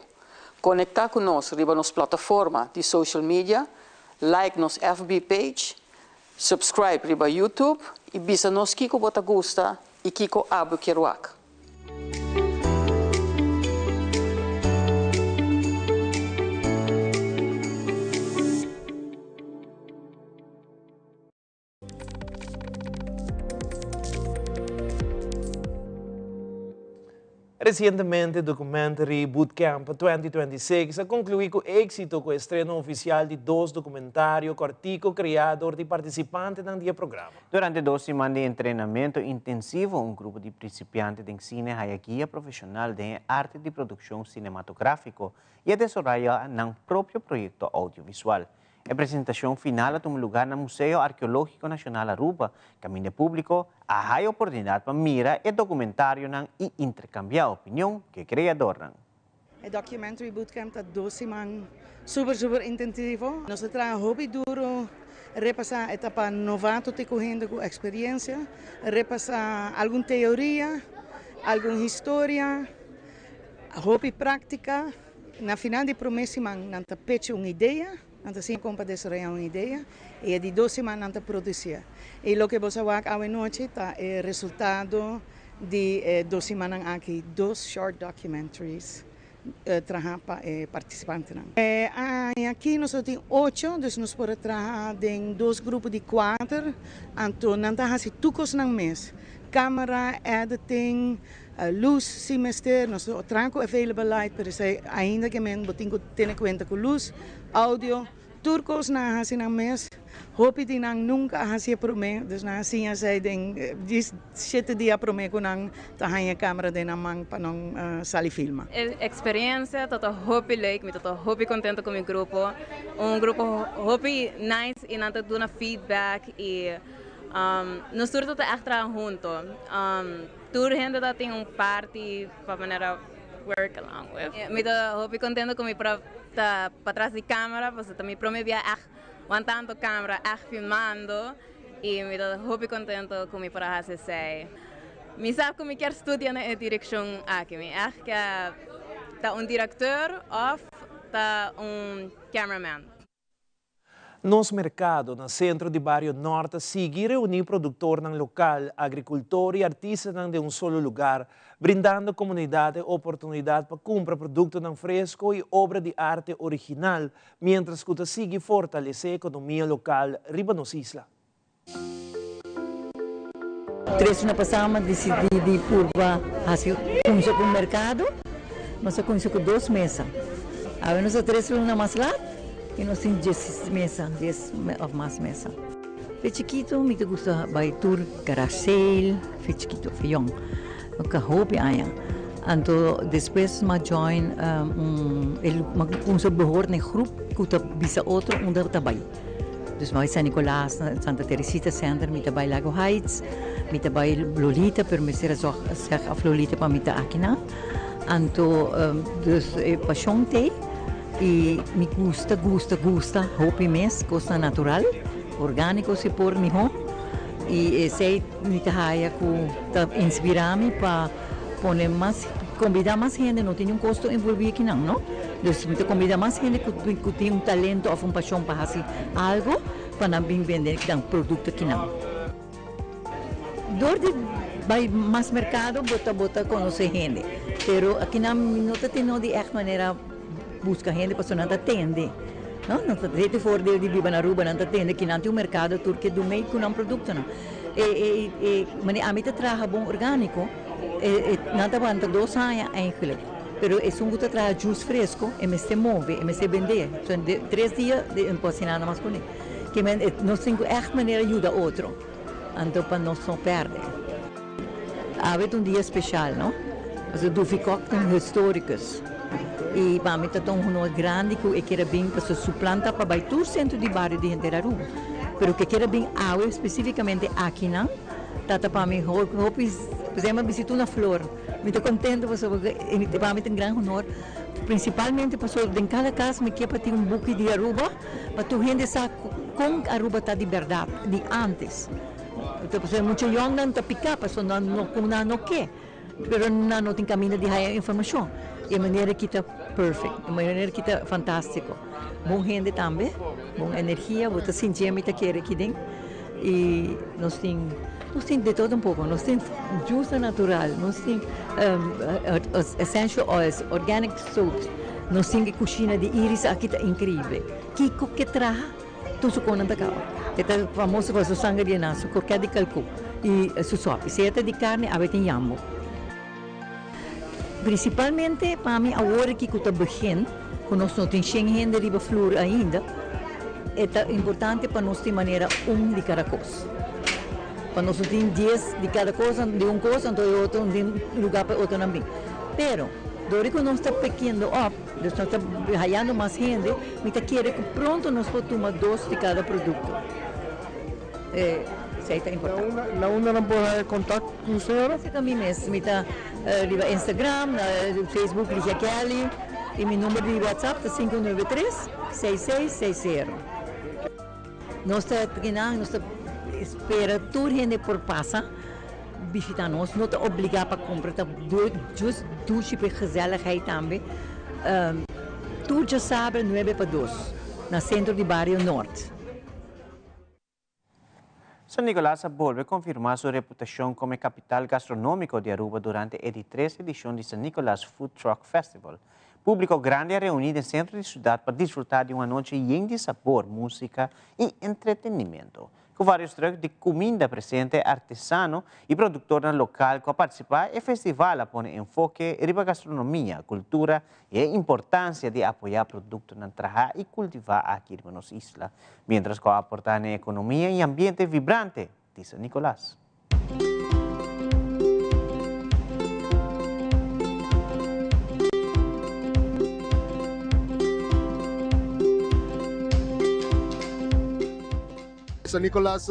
Conecta cu nos riba nos plataforma di social media, like nos FB page, subscribe riba YouTube y bisa nos kico bo ta gusta y kico abo kier wak. Resientemente Documentary Bootcamp 2026 a conclui cu exito cu estreno oficial di dos documentario cortico crea door di participantenan di e programa. Durante dos siman di entrenamento intensivo un grupo di principiante den cine haya guia profesional den e arte di produccion cinematografico y a desoraya nan propio proyecto audiovisual. E presentacion final a tuma lugar na Museo Arqueologico Nacional Aruba, caminda e publico a haya oportunidad pa mira e documentarionan y intercambia opinion cu e creadornan. E Documentary Bootcamp ta dos siman super super intensivo. Nos ta traha hopi duro repasa etapa novato te cu hende cu experiencia, repasa algun teoria, algun historia, hopi practica. Na final di prome siman nan ta pecha un idea, nan ta siña con pa desaroya un idea y e di dos siman nan ta producia. Y loke bo sa wak awe nochi ta e resultado Di e dos simannan aki dos short documentaries traha pa e participantenan. E aña aki nos lo tin ocho, dus nos por a traha den dos grupo di kuater, anto nan ta haci tur cos nan mes, camera, editing, luz si mester, nos lo traha cu available light, pero esey ainda ke men bo tin cu tene cuenta cu luz, audio. Tur kos nan a hasi nan mes. Hopi di nan nunka a hasi e promé, dus nan a siña esei den djis shete dia promé ku nan ta haña e kamera den nan man pa nan sali filma. E eksperensia ta ta hopi leuk, mi ta ta hopi kontento ku mi grupo. Un grupo hopi nice i nan ta duna feedback i nos tur ta ta ègt traha hunto. Tur hende ta tin un parti pa manera work along with. Mi ta hopi contento cu mi por a ta patras di camera pasobra ta mi prome bia echt wantando camera, echt filmando y mi ta hopi contento cu mi por a haci esey. Mi sa cu mi kier studia na e direccion aki, mi echt kier ta un directeur of ta un cameraman. Nos merkado na sentro di bario Nort ta sigui reuní produktornan lokal, agrikultor i artistanan den un solo lugar, brindando komunidat e oportunidat pa kumpra produktonan fresko i obra di arte original, miéntras ku ta sigui fortalesé ekonomia lokal riba nos isla. Tres luna pasá mi a disidí di purba hasi kuminsá ku un merkado. Nos a kuminsá ku dos mesa. Awe nos ta tres luna mas lat i nos tin dies mesa, dies òf mas mesa. Fe chikitu mi ta gusta bai tur garage sale, fe chikitu, fe yòn, ka hopi aña. Anto despues mi a join un, mi a kuminsá behoort na e grup ku ta bisa otro unda ta bai. Dus mi a bai San Nicolas, na Santa Teresita Center, mi ta bai Lago Heights, mi ta bai Lolita, pero mester a zòg sèg af Lolita pa mi ta akinan. Anto, dus e pashon t'ei i mi gusta, gusta, gusta hopi mes kosnan natural, orgániko si por mihó. I esei mi ta haya ku ta inspirá mi pa pone mas, kombidá mas hende, no tin niun kosto envolví akinan, no. Dus mi ta kombidá mas hende ku ku tin un talento òf un pashon pa hasi algo pa nan bin bende nan produkto akinan. Dor di bai mas merkado bo ta bo ta konosé hende, pero akinan mi no ta tene di ègt manera buska hende pasobra nan ta tende, no. Nan ta rete voordeel di biba na Aruba, nan ta tende kinan tin un merkado tur ke dumei ku nan produktonan. E e e manera ami ta traha bon orgániko e e nan ta wanta dos aña eigenlijk. Pero esun ku ta traha jus fresco e mester move, e mester bende. So de tres dia de no por hasi nada mas kuné. Ke men e nos tin ku ègt manera yuda otro, anto pa nos no pèrdè. Awe ta un dia speshal, no? Pasobra Dufi Kok ta un historicus i pa mi ta ta un honor grandi ku e kier a bin pasobra su plan ta pa bai tur sentro di bario di henter Aruba. Pero ku e kier a bin awe spesifikamente akinan ta ta pa mi hopi. P'esei mi a bisita una flor. Mi ta contento pasobra pa mi ta un gran honor, principalmente pasobra den cada cas mi ke pa tin un buki di Aruba pa tur hende sa con Aruba ta di berdad, di antes. Pasobra mucha yongnan ta pica pasobra nan no con nan no ke, pero nan no tin caminda di haya informacion. E manera aki ta perfect, e manera aki ta fantastico. Bon hende tambe, bon energia, bo ta sinti mi ta kere aki den y nos tin nos tin de todo un poco, nos tin juice natural, nos tin essential oils, organic soaps, nos tin e cushina di Iris aki ta increibel. Kico ke traha tur su conan ta caba. E ta famoso pa su sanger di enan, su croquet di calcú y su sopi. Si e ta di carne awe tin yambo. Principalmente pa mi awor aki cu ta begin, cu nos no tin shen hende riba flur ainda, e ta importante pa nos tin manera un di cada cos. Pa nos no tin dies di cada cos, di un cos anto e otro no tin lugar pa e otronan bin. Pero, dor di cu nos ta pekiendo op, dus nos ta hayando mas hende, mi ta kere cu pronto nos por tuma dos di cada producto. Esei ta importante. Na unda nan por haya contact cu señora? Cerca mi mes. Mi ta riba Instagram, na Facebook Ligia Kelly y mi number di WhatsApp ta 593 6660. Nos ta kinan, nos ta spera tur hende por pasa bishita nos. No ta obliga pa compra, ta just dushi pa e gezelligheid tambe. Tur djasabra nuebe pa dos na Centro di Bario Noord. San Nicolas a bolbe confirma su reputacion como e capital gastronomico di Aruba durante e di tres edicion di San Nicolas Food Truck Festival. Publico grandi a reuni den centro di ciudad pa disfruta di un anochi yen di sabor, musica y entretenimento. Cu varios truck di cuminda presente, artesano y productornan local cu a participa, e festival a pone enfoke riba gastronomia, cultura E importancia di apoya productonan traha y cultiva aki riba nos isla, mientras cu a aporta na e economia y ambiente vibrante di San Nicolas. San Nicolas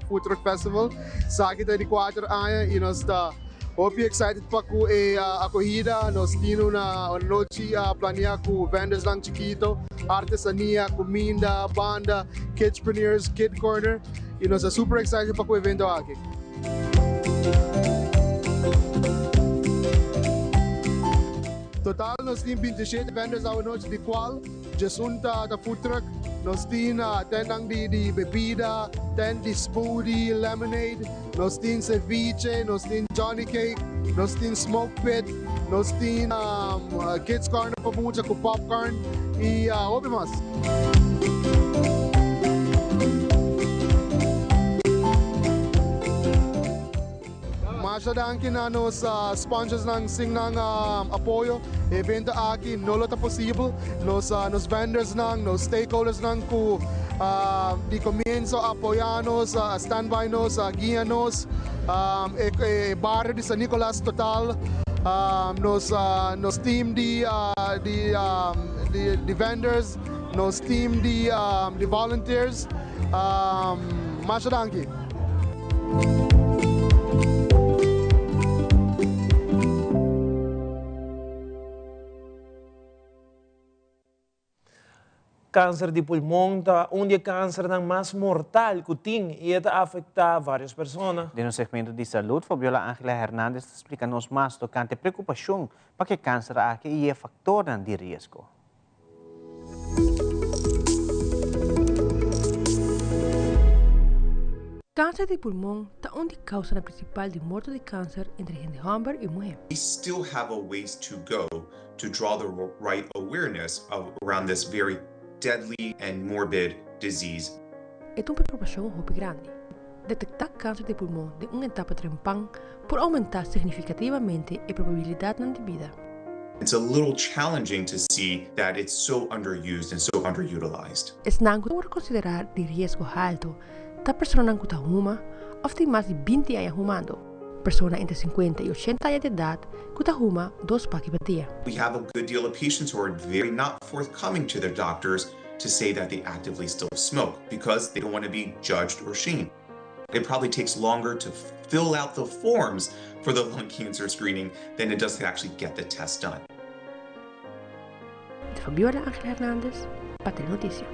Food Truck Festival. Esaki ta di kuater aña y nos ta hopi excited pa cu e acogida. Nos tin una nochi planea cu vendorsnan chikito, artesania, cuminda, banda, kidspreneurs, kid corner y nos ta super excited pa cu e evento aki. Total nos tin 27 vendors awe nochi di cual Djesun ta ta food truck, nos tin tentnan di di bebida, tent di smoothie, lemonade, nos tin ceviche, nos tin johnny cake, nos tin smoke pit, nos tin kids corner pa mucha cu popcorn y hopi mas. Masha danki na nos sponsorsnan, sin nan apoyo e evento aki no lo ta posibel. Nos nos vendorsnan, nos stakeholdersnan ku di komienso a apoya nos, a stand by nos, a guia nos, e bario di San Nicolas total, nos nos team di di vendors, nos team di volunteers, masha danki. Kanser di pulmon ta un di e kansernan mas mortal ku tin i e ta afektá vários persona. Den nos segmento di salud, Fabiola Angela Hernandez ta splika nos mas tokante preokupashon pa ku e kanser aki i e faktornan di riesgo. Kanser di pulmon ta un di kausanan prinsipal di morto di kanser entre hende hòmber i muhé. We still have a ways to go to draw the right awareness around this very deadly and morbid disease. E ta un preokupashon hopi grandi. Detektá kanser di pulmon den un etapa trempan por oumentá signifikativamente e probabilidatnan di bida. It's a little challenging to see that it's so underused and so underutilized. Esnan ku ta wòrdu konsiderá di riesgo haltu ta personanan ku ta huma òf tin mas di 20 aña humando, persona entre 50 i 80 aña di edat ku ta huma dos paki pa dia. We have a good deal of patients who are very not forthcoming to their doctors to say that they actively still smoke because they don't want to be judged or shamed. It probably takes longer to fill out the forms for the lung cancer screening than it does to actually get the test done. Fabiola Angel Hernandez, pa Telenoticia.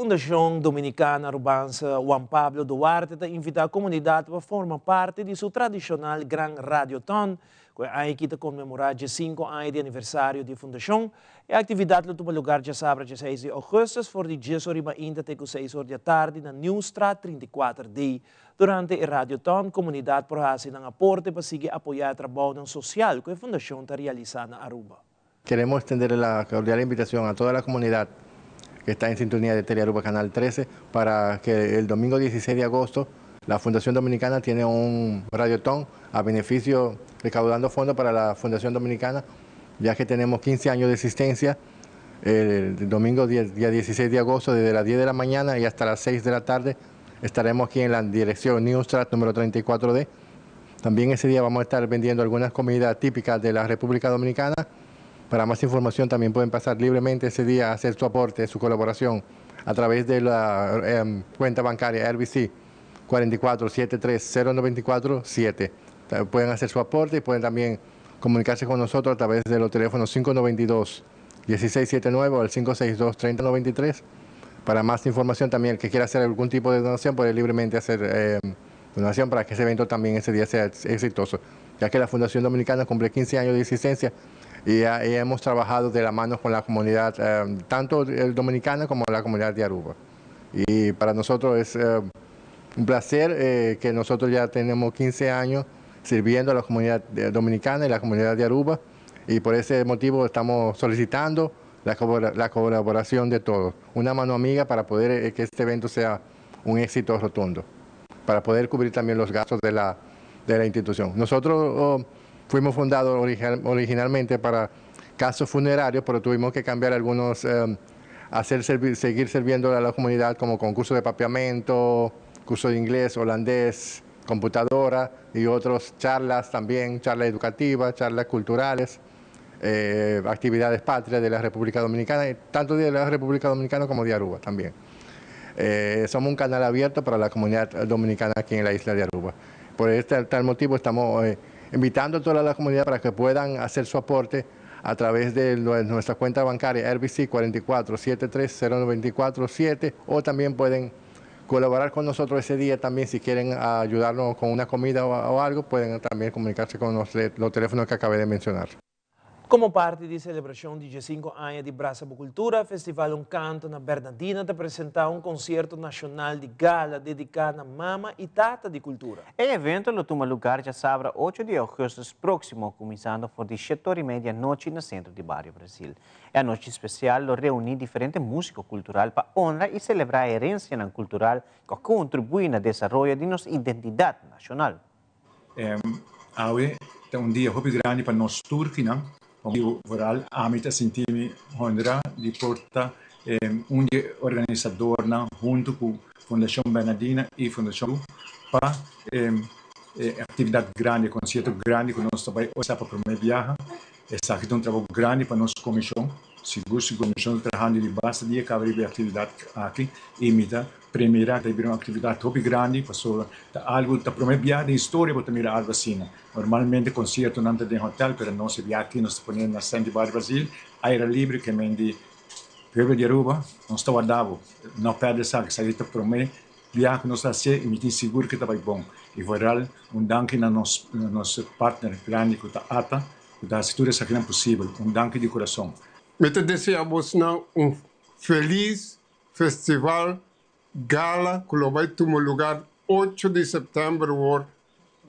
Fundashon Dominicana Arubaanse Juan Pablo Duarte ta invitá komunidat pa forma parti di su tradishonal Gran Radioton, ku e aña aki ta konmemorá diesinku aña di aniversario di e fundashon. E aktividat lo tuma lugar djasabra dieseis di ougùstùs for di dies or riba inta te ku seis or di atardi na Nieuwstraat 34 D. Durante e Radioton, komunidat por hasi nan aporte pa sigui apoyá e trabounan sosial ku e fundashon ta realisá na Aruba. Queremos extender la cordial invitación a toda la comunidad que está en sintonía de Telearuba Canal 13 para que el domingo 16 de agosto la Fundación Dominicana tiene un radiotón a beneficio recaudando fondos para la Fundación Dominicana, ya que tenemos 15 años de existencia. El domingo día 16 de agosto, desde las 10 de la mañana y hasta las 6 de la tarde, estaremos aquí en la dirección Newstrat número 34D. También ese día vamos a estar vendiendo algunas comidas típicas de la República Dominicana. Para más información también pueden pasar libremente ese día a hacer su aporte, su colaboración a través de la eh, cuenta bancaria RBC 44730947. Pueden hacer su aporte y pueden también comunicarse con nosotros a través de los teléfonos 592 1679 o el 562 3093. Para más información también, el que quiera hacer algún tipo de donación puede libremente hacer eh, donación para que ese evento también ese día sea exitoso, ya que la Fundación Dominicana cumple 15 años de existencia y ya, hemos trabajado de la mano con la comunidad, eh, tanto el dominicana como la comunidad de Aruba. Y para nosotros es eh, un placer eh, que nosotros ya tenemos 15 años sirviendo a la comunidad dominicana y la comunidad de Aruba y por ese motivo estamos solicitando la, la colaboración de todos, una mano amiga para poder que este evento sea un éxito rotundo, para poder cubrir también los gastos de la, de la institución. Nosotros oh, fuimos fundados originalmente para casos funerarios, pero tuvimos que cambiar algunos, eh, hacer seguir sirviendo a la comunidad como concurso de papiamento, curso de inglés, holandés, computadora y otras charlas también, charlas educativas, charlas culturales, eh, actividades patrias de la República Dominicana, tanto de la República Dominicana como de Aruba también. Eh, somos un canal abierto para la comunidad dominicana aquí en la isla de Aruba. Por este tal motivo estamos eh, invitando a toda la comunidad para que puedan hacer su aporte a través de nuestra cuenta bancaria RBC 44 73094 o también pueden colaborar con nosotros ese día también si quieren ayudarnos con una comida o, algo, pueden también comunicarse con los, los teléfonos que acabé de mencionar. Komo parti di selebrashon di diesinku aña di Brasa Bo Kultura, Festival Un Kanto na Bernadina ta presentá un konsierto nashonal di gala dediká na mama i tata di kultura. E evento lo tuma lugar djasabra ocho di ougùstùs próksimo, kuminsando for di shete ora i media anochi na Sentro di Bario Brasil. E anochi spesial lo reuní diferente músiko kultural pa honra i selebrá e herensianan kultural ku a kontribuí na desaroyo di nos identidat nashonal. Awe ta un dia hopi grandi pa nos tur kinan, pa motibu vooral ami ta sinti mi honra di por ta un di e organisadornan huntu ku Fundashon Bernadina i Fundashon Lu pa e aktividat grandi, e konsierto grandi ku nos ta bai organisa pa promé biaha. Esaki ta un trabou grandi pa nos komishon, sigur sigur komishon ta trahando di basta dia kaba riba e aktividat aki i mi ta Primera ta bira un actividad hopi grandi pasobra ta algo ta prome bia den historia bo ta mira algo asina. Normalmente conciertonan ta den hotel pero nos e bia aki nos ta pone na Centro di Barrio Brasil aire libre ke men di pueblo di Aruba nos ta warda bo no perde esaki esaki ta prome bia ku nos ta hacié y mi tin sigur ke ta bai bon y vooral un danki na nos nos partner grandi ku ta ata ku ta haci tur esakinan posibel un danki di curason. Mi ta desea bosnan un feliz Festival Gala ku lo bai tuma lugar ocho di sèptèmber wor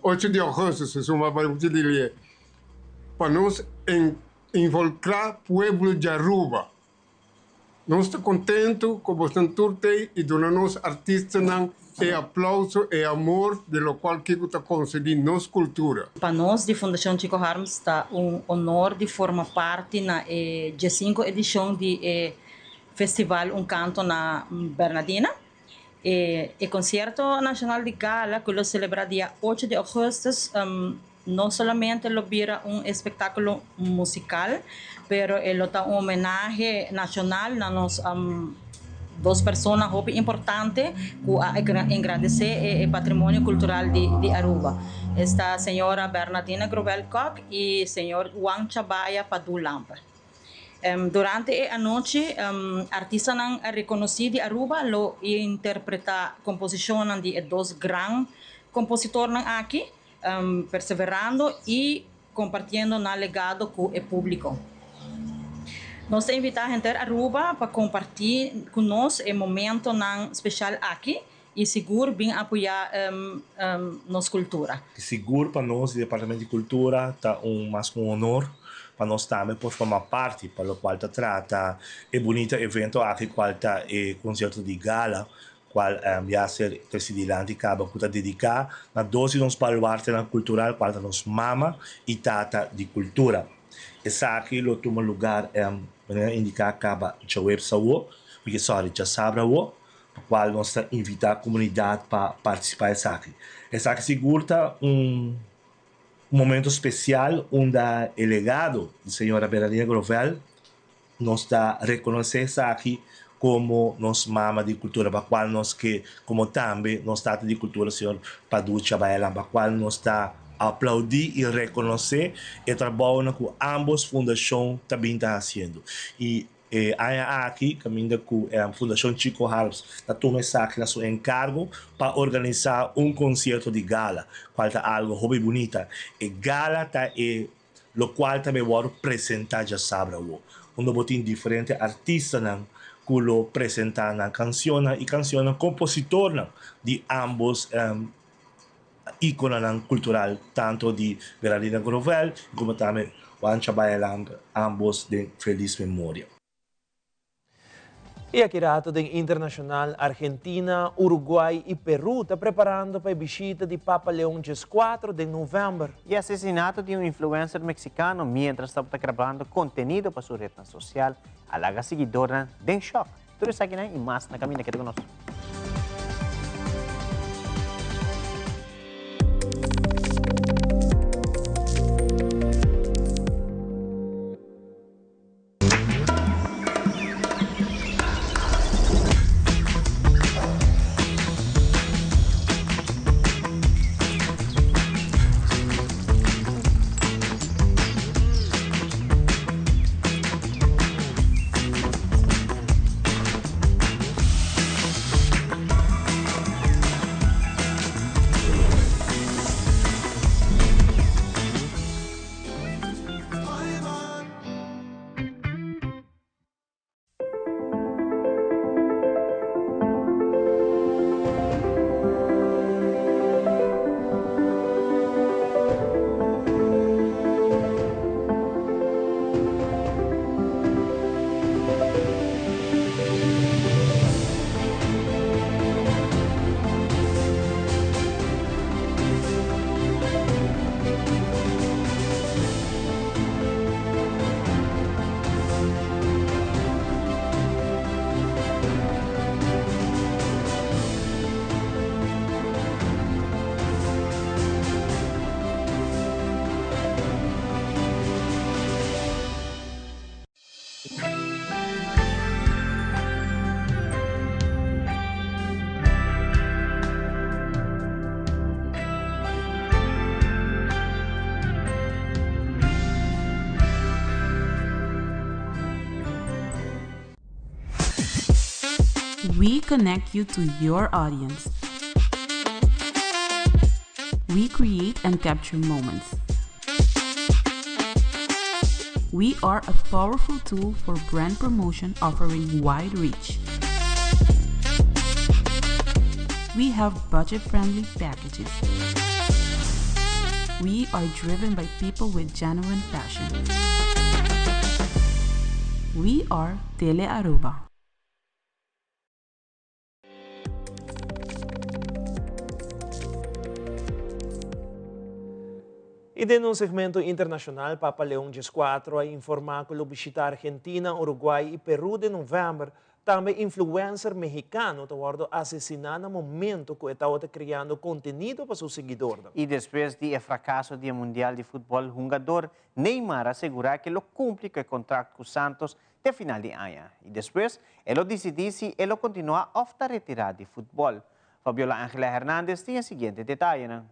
ocho di ògùstùs esun a bai muchu di lie pa nos involkrá pueblo di Aruba. Nos ta kontentu ku bosnan tur t'ei i duna nos artistanan e aplauso, e amor di lokual kiko ta konsegui nos kultura. Pa nos di Fundashon Chico Harms ta un honor di forma parti na e diesinku edishon di e Festival Un Canto na Bernadina. E e concierto nacional di gala cu lo celebra dia ocho di augustus. no solamente lo bira un espektákulo musikal, pero e lo ta un homenahe nashonal na nos dos persona hopi importante ku a engrandesé e patrimonio kultural di Aruba. Esta señora Bernadina Grobel Kok i señor Juan Chabaya Padu Lampe. Durante e anochi artistanan rekonosí di Aruba lo interpretá komposishonnan di e dos gran kompositornan aki, perseverando i kompartiendo nan legado ku e públiko. Nos ta invitá henter Aruba pa kompartí ku nos e momentonan speshal aki i sigur bin apoyá nos kultura. Sigur pa nos di Departamento di Kultura ta un mas ku un honor pa nos tambe por forma parti pa lokual ta trata e bunita evento aki kual ta e konsierto di gala kual ya a ser tresi dilanti kaba ku ta dediká na dos di nos baluartenan kultural kual ta nos mama i tata di kultura. Esaki lo tuma lugar manera indiká kaba djaweps awo, sorry djasabra awo, pa kual nos ta invitá komunidat pa partisipá esaki. Esaki sigur ta un momento spesial unda e legado di señora Bernadina Grovel nos ta rekonosé esaki komo nos mama di kultura pa kual nos ke komo tambe nos tata di kultura señor Padu Chabaelan pa kual nos ta aplaudí i rekonosé e trabounan ku ámbos fundashon ta bin ta hasiendo. I E aña aki kaminda ku Fundashon Chico Harms ta tuma esaki na su enkargo pa organisá un konsierto di gala, kual ta algu hopi bunita. E gala ta e lokual ta bay wòrdu presentá djasabra awo, unda bo tin diferente artistanan ku lo presentá nan kansionnan i kansionnan kompositornan di ámbos íkononan kultural tanto di Bernardina Grovel komo tambe Juan Chabaya Lampe, ámbos den felis memoria. I aki rato den internashonal, Argentina, Uruguay i Peru ta preparando pa e bishita di Papa Leon xvi den novèmber. E asesinato di un influencer mexicano mientras tabata grabando contenido pa su rednan social a laga siguidornan den shock. Tur esakinan y mas na caminda keda cu nos. We connect you to your audience. We create and capture moments. We are a powerful tool for brand promotion offering wide reach. We have budget friendly packages. We are driven by people with genuine passion. We are Tele Aruba. I den un segmento internashonal, Papa Leon xvi a informá ku lo bishitá Argentina, Uruguay i Perú den novèmber. Tambe influencer mexicano ta wordo asesina na momento cu e tawata creando contenido pa su siguidornan. Y despues di e fracaso di e Mundial di Futbol, hungador Neymar a segura cu lo cumpli cu e contract cu Santos te final di aña y despues e lo dicidi si e lo continua of ta retira di futbol. Fabiola Angela Hernandez tin e siguiente detayenan.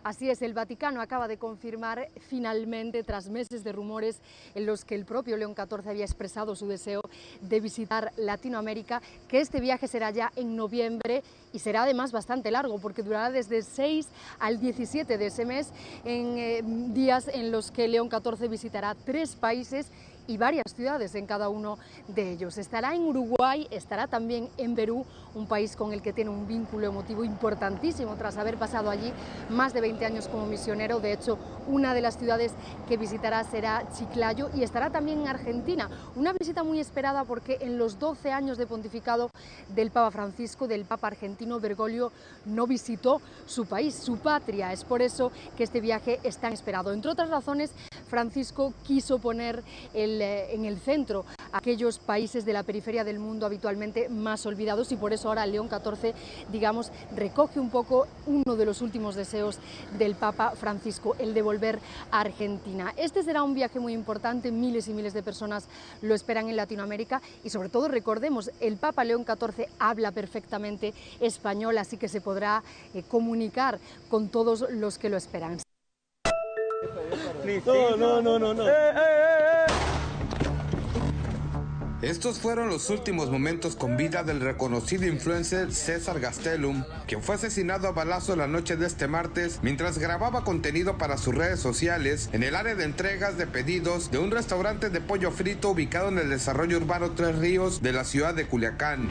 Así es, el Vaticano acaba de confirmar finalmente, tras meses de rumores en los que el propio León XIV había expresado su deseo de visitar Latinoamérica, que este viaje será ya en noviembre y será además bastante largo, porque durará desde el 6 al 17 de ese mes, en eh, días en los que León XIV visitará tres países y varias ciudades en cada uno de ellos. Estará en Uruguay, estará también en Perú, un país con el que tiene un vínculo emotivo importantísimo tras haber pasado allí más de 20 años como misionero. De hecho, una de las ciudades que visitará será Chiclayo y estará también en Argentina. Una visita muy esperada porque en los 12 años de pontificado del Papa Francisco, del Papa argentino Bergoglio, no visitó su país, su patria. Es por eso que este viaje es tan esperado. Entre otras razones, Francisco quiso poner el, eh, en el centro aquellos países de la periferia del mundo habitualmente más olvidados y por eso ahora León XIV, digamos, recoge un poco uno de los últimos deseos del Papa Francisco, el de volver a Argentina. Este será un viaje muy importante, miles y miles de personas lo esperan en Latinoamérica y sobre todo recordemos, el Papa León XIV habla perfectamente español, así que se podrá eh, comunicar con todos los que lo esperan. No, no, no, no, no. Estos fueron los últimos momentos con vida del reconocido influencer César Gastelum, quien fue asesinado a balazo la noche de este martes mientras grababa contenido para sus redes sociales en el área de entregas de pedidos de un restaurante de pollo frito ubicado en el desarrollo urbano Tres Ríos de la ciudad de Culiacán.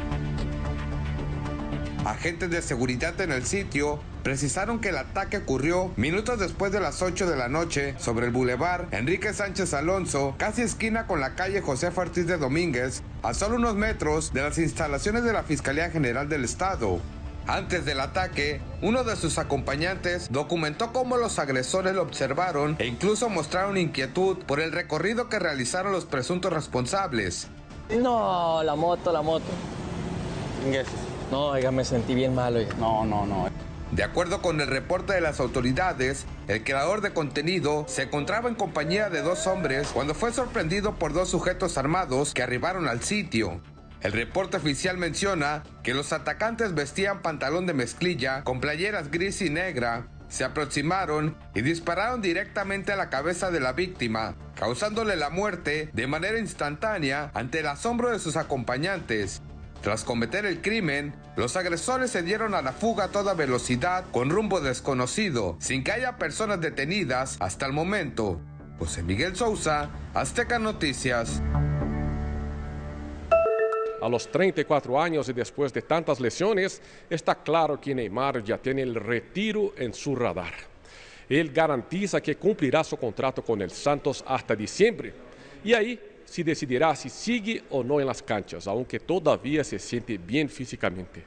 Agentes de seguridad en el sitio precisaron que el ataque ocurrió minutos después de las 8 de la noche sobre el bulevar Enrique Sánchez Alonso, casi esquina con la calle José Ortiz de Domínguez, a solo unos metros de las instalaciones de la Fiscalía General del Estado. Antes del ataque, uno de sus acompañantes documentó cómo los agresores lo observaron e incluso mostraron inquietud por el recorrido que realizaron los presuntos responsables. No, la moto, la moto. No, oiga, me sentí bien mal, oiga. No, no, no. De acuerdo con el reporte de las autoridades, el creador de contenido se encontraba en compañía de dos hombres cuando fue sorprendido por dos sujetos armados que arribaron al sitio. El reporte oficial menciona que los atacantes vestían pantalón de mezclilla con playeras gris y negra, se aproximaron y dispararon directamente a la cabeza de la víctima, causándole la muerte de manera instantánea ante el asombro de sus acompañantes. Tras cometer el crimen, los agresores se dieron a la fuga a toda velocidad con rumbo desconocido, sin que haya personas detenidas hasta el momento. José Miguel Sousa, Azteca Noticias. A los 34 años y después de tantas lesiones, está claro que Neymar ya tiene el retiro en su radar. Él garantiza que cumplirá su contrato con el Santos hasta diciembre. Y ahí se decidirá si sigue o no en las canchas, aunque todavía se siente bien físicamente.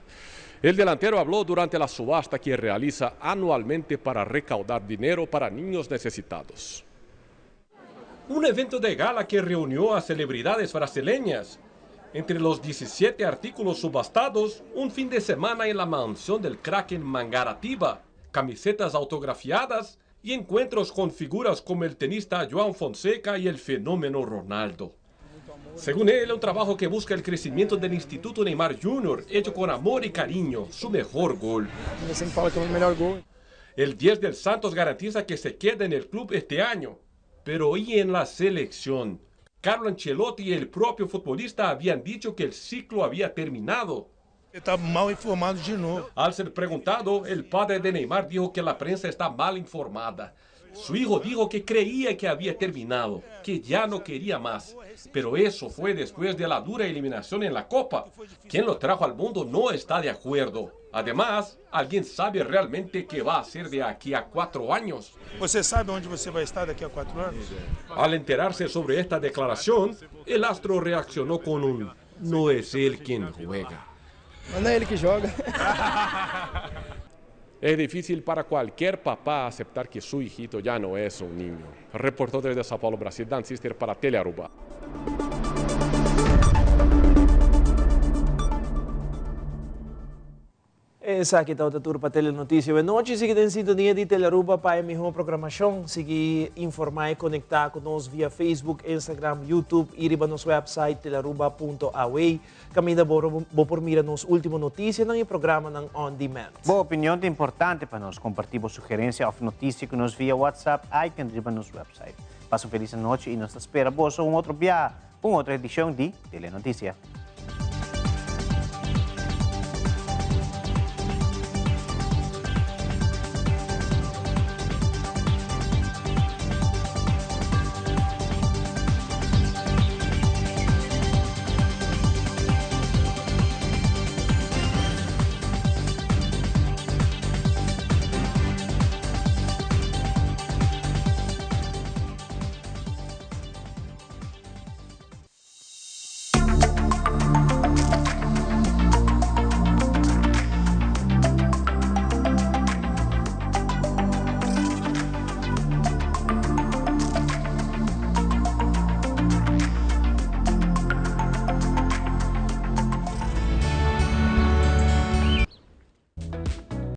El delantero habló durante la subasta que realiza anualmente para recaudar dinero para niños necesitados. Un evento de gala que reunió a celebridades brasileñas. Entre los 17 artículos subastados, un fin de semana en la mansión del Kraken Mangaratiba, camisetas autografiadas y encuentros con figuras como el tenista Joan Fonseca y el fenómeno Ronaldo. Según él, un trabajo que busca el crecimiento del Instituto Neymar Jr., hecho con amor y cariño, su mejor gol. El 10 del Santos garantiza que se queda en el club este año, pero y en la selección. Carlo Ancelotti y el propio futbolista habían dicho que el ciclo había terminado. Está mal informado de nuevo. Al ser preguntado, el padre de Neymar dijo que la prensa está mal informada. Su hijo dijo que creía que había terminado, que ya no quería más. Pero eso fue después de la dura eliminación en la Copa. Quien lo trajo al mundo no está de acuerdo. Además, ¿alguien sabe realmente qué va a hacer de aquí a 4 años? Você sabe onde você vai estar daqui a 4 anos? Al enterarse sobre esta declaración, el astro reaccionó con un no es él quien juega. Mas não é ele que joga. Es difícil para cualquier papá aceptar que su hijito ya no es un niño. Reportó desde Sao Paulo, Brasil, Dan Sister para Telearuba. Esaki ta otro tur pa Telenoticia. Bon nochi, sigui den sintonia di Telearuba pa e miho programacion. Sigui informa y conecta cu nos via Facebook, Instagram, YouTube y riba nos website telearuba.aw. Caminda bo bo por mira nos ultimo noticianan y programanan on demand. Bo opinion ta importante pa nos. Comparti bo sugerencia of noticia cu nos via WhatsApp icon riba nos website. Pasa un feliz anochi y nos ta spera boso un otro biaha pa un otro edicion di Telenoticia.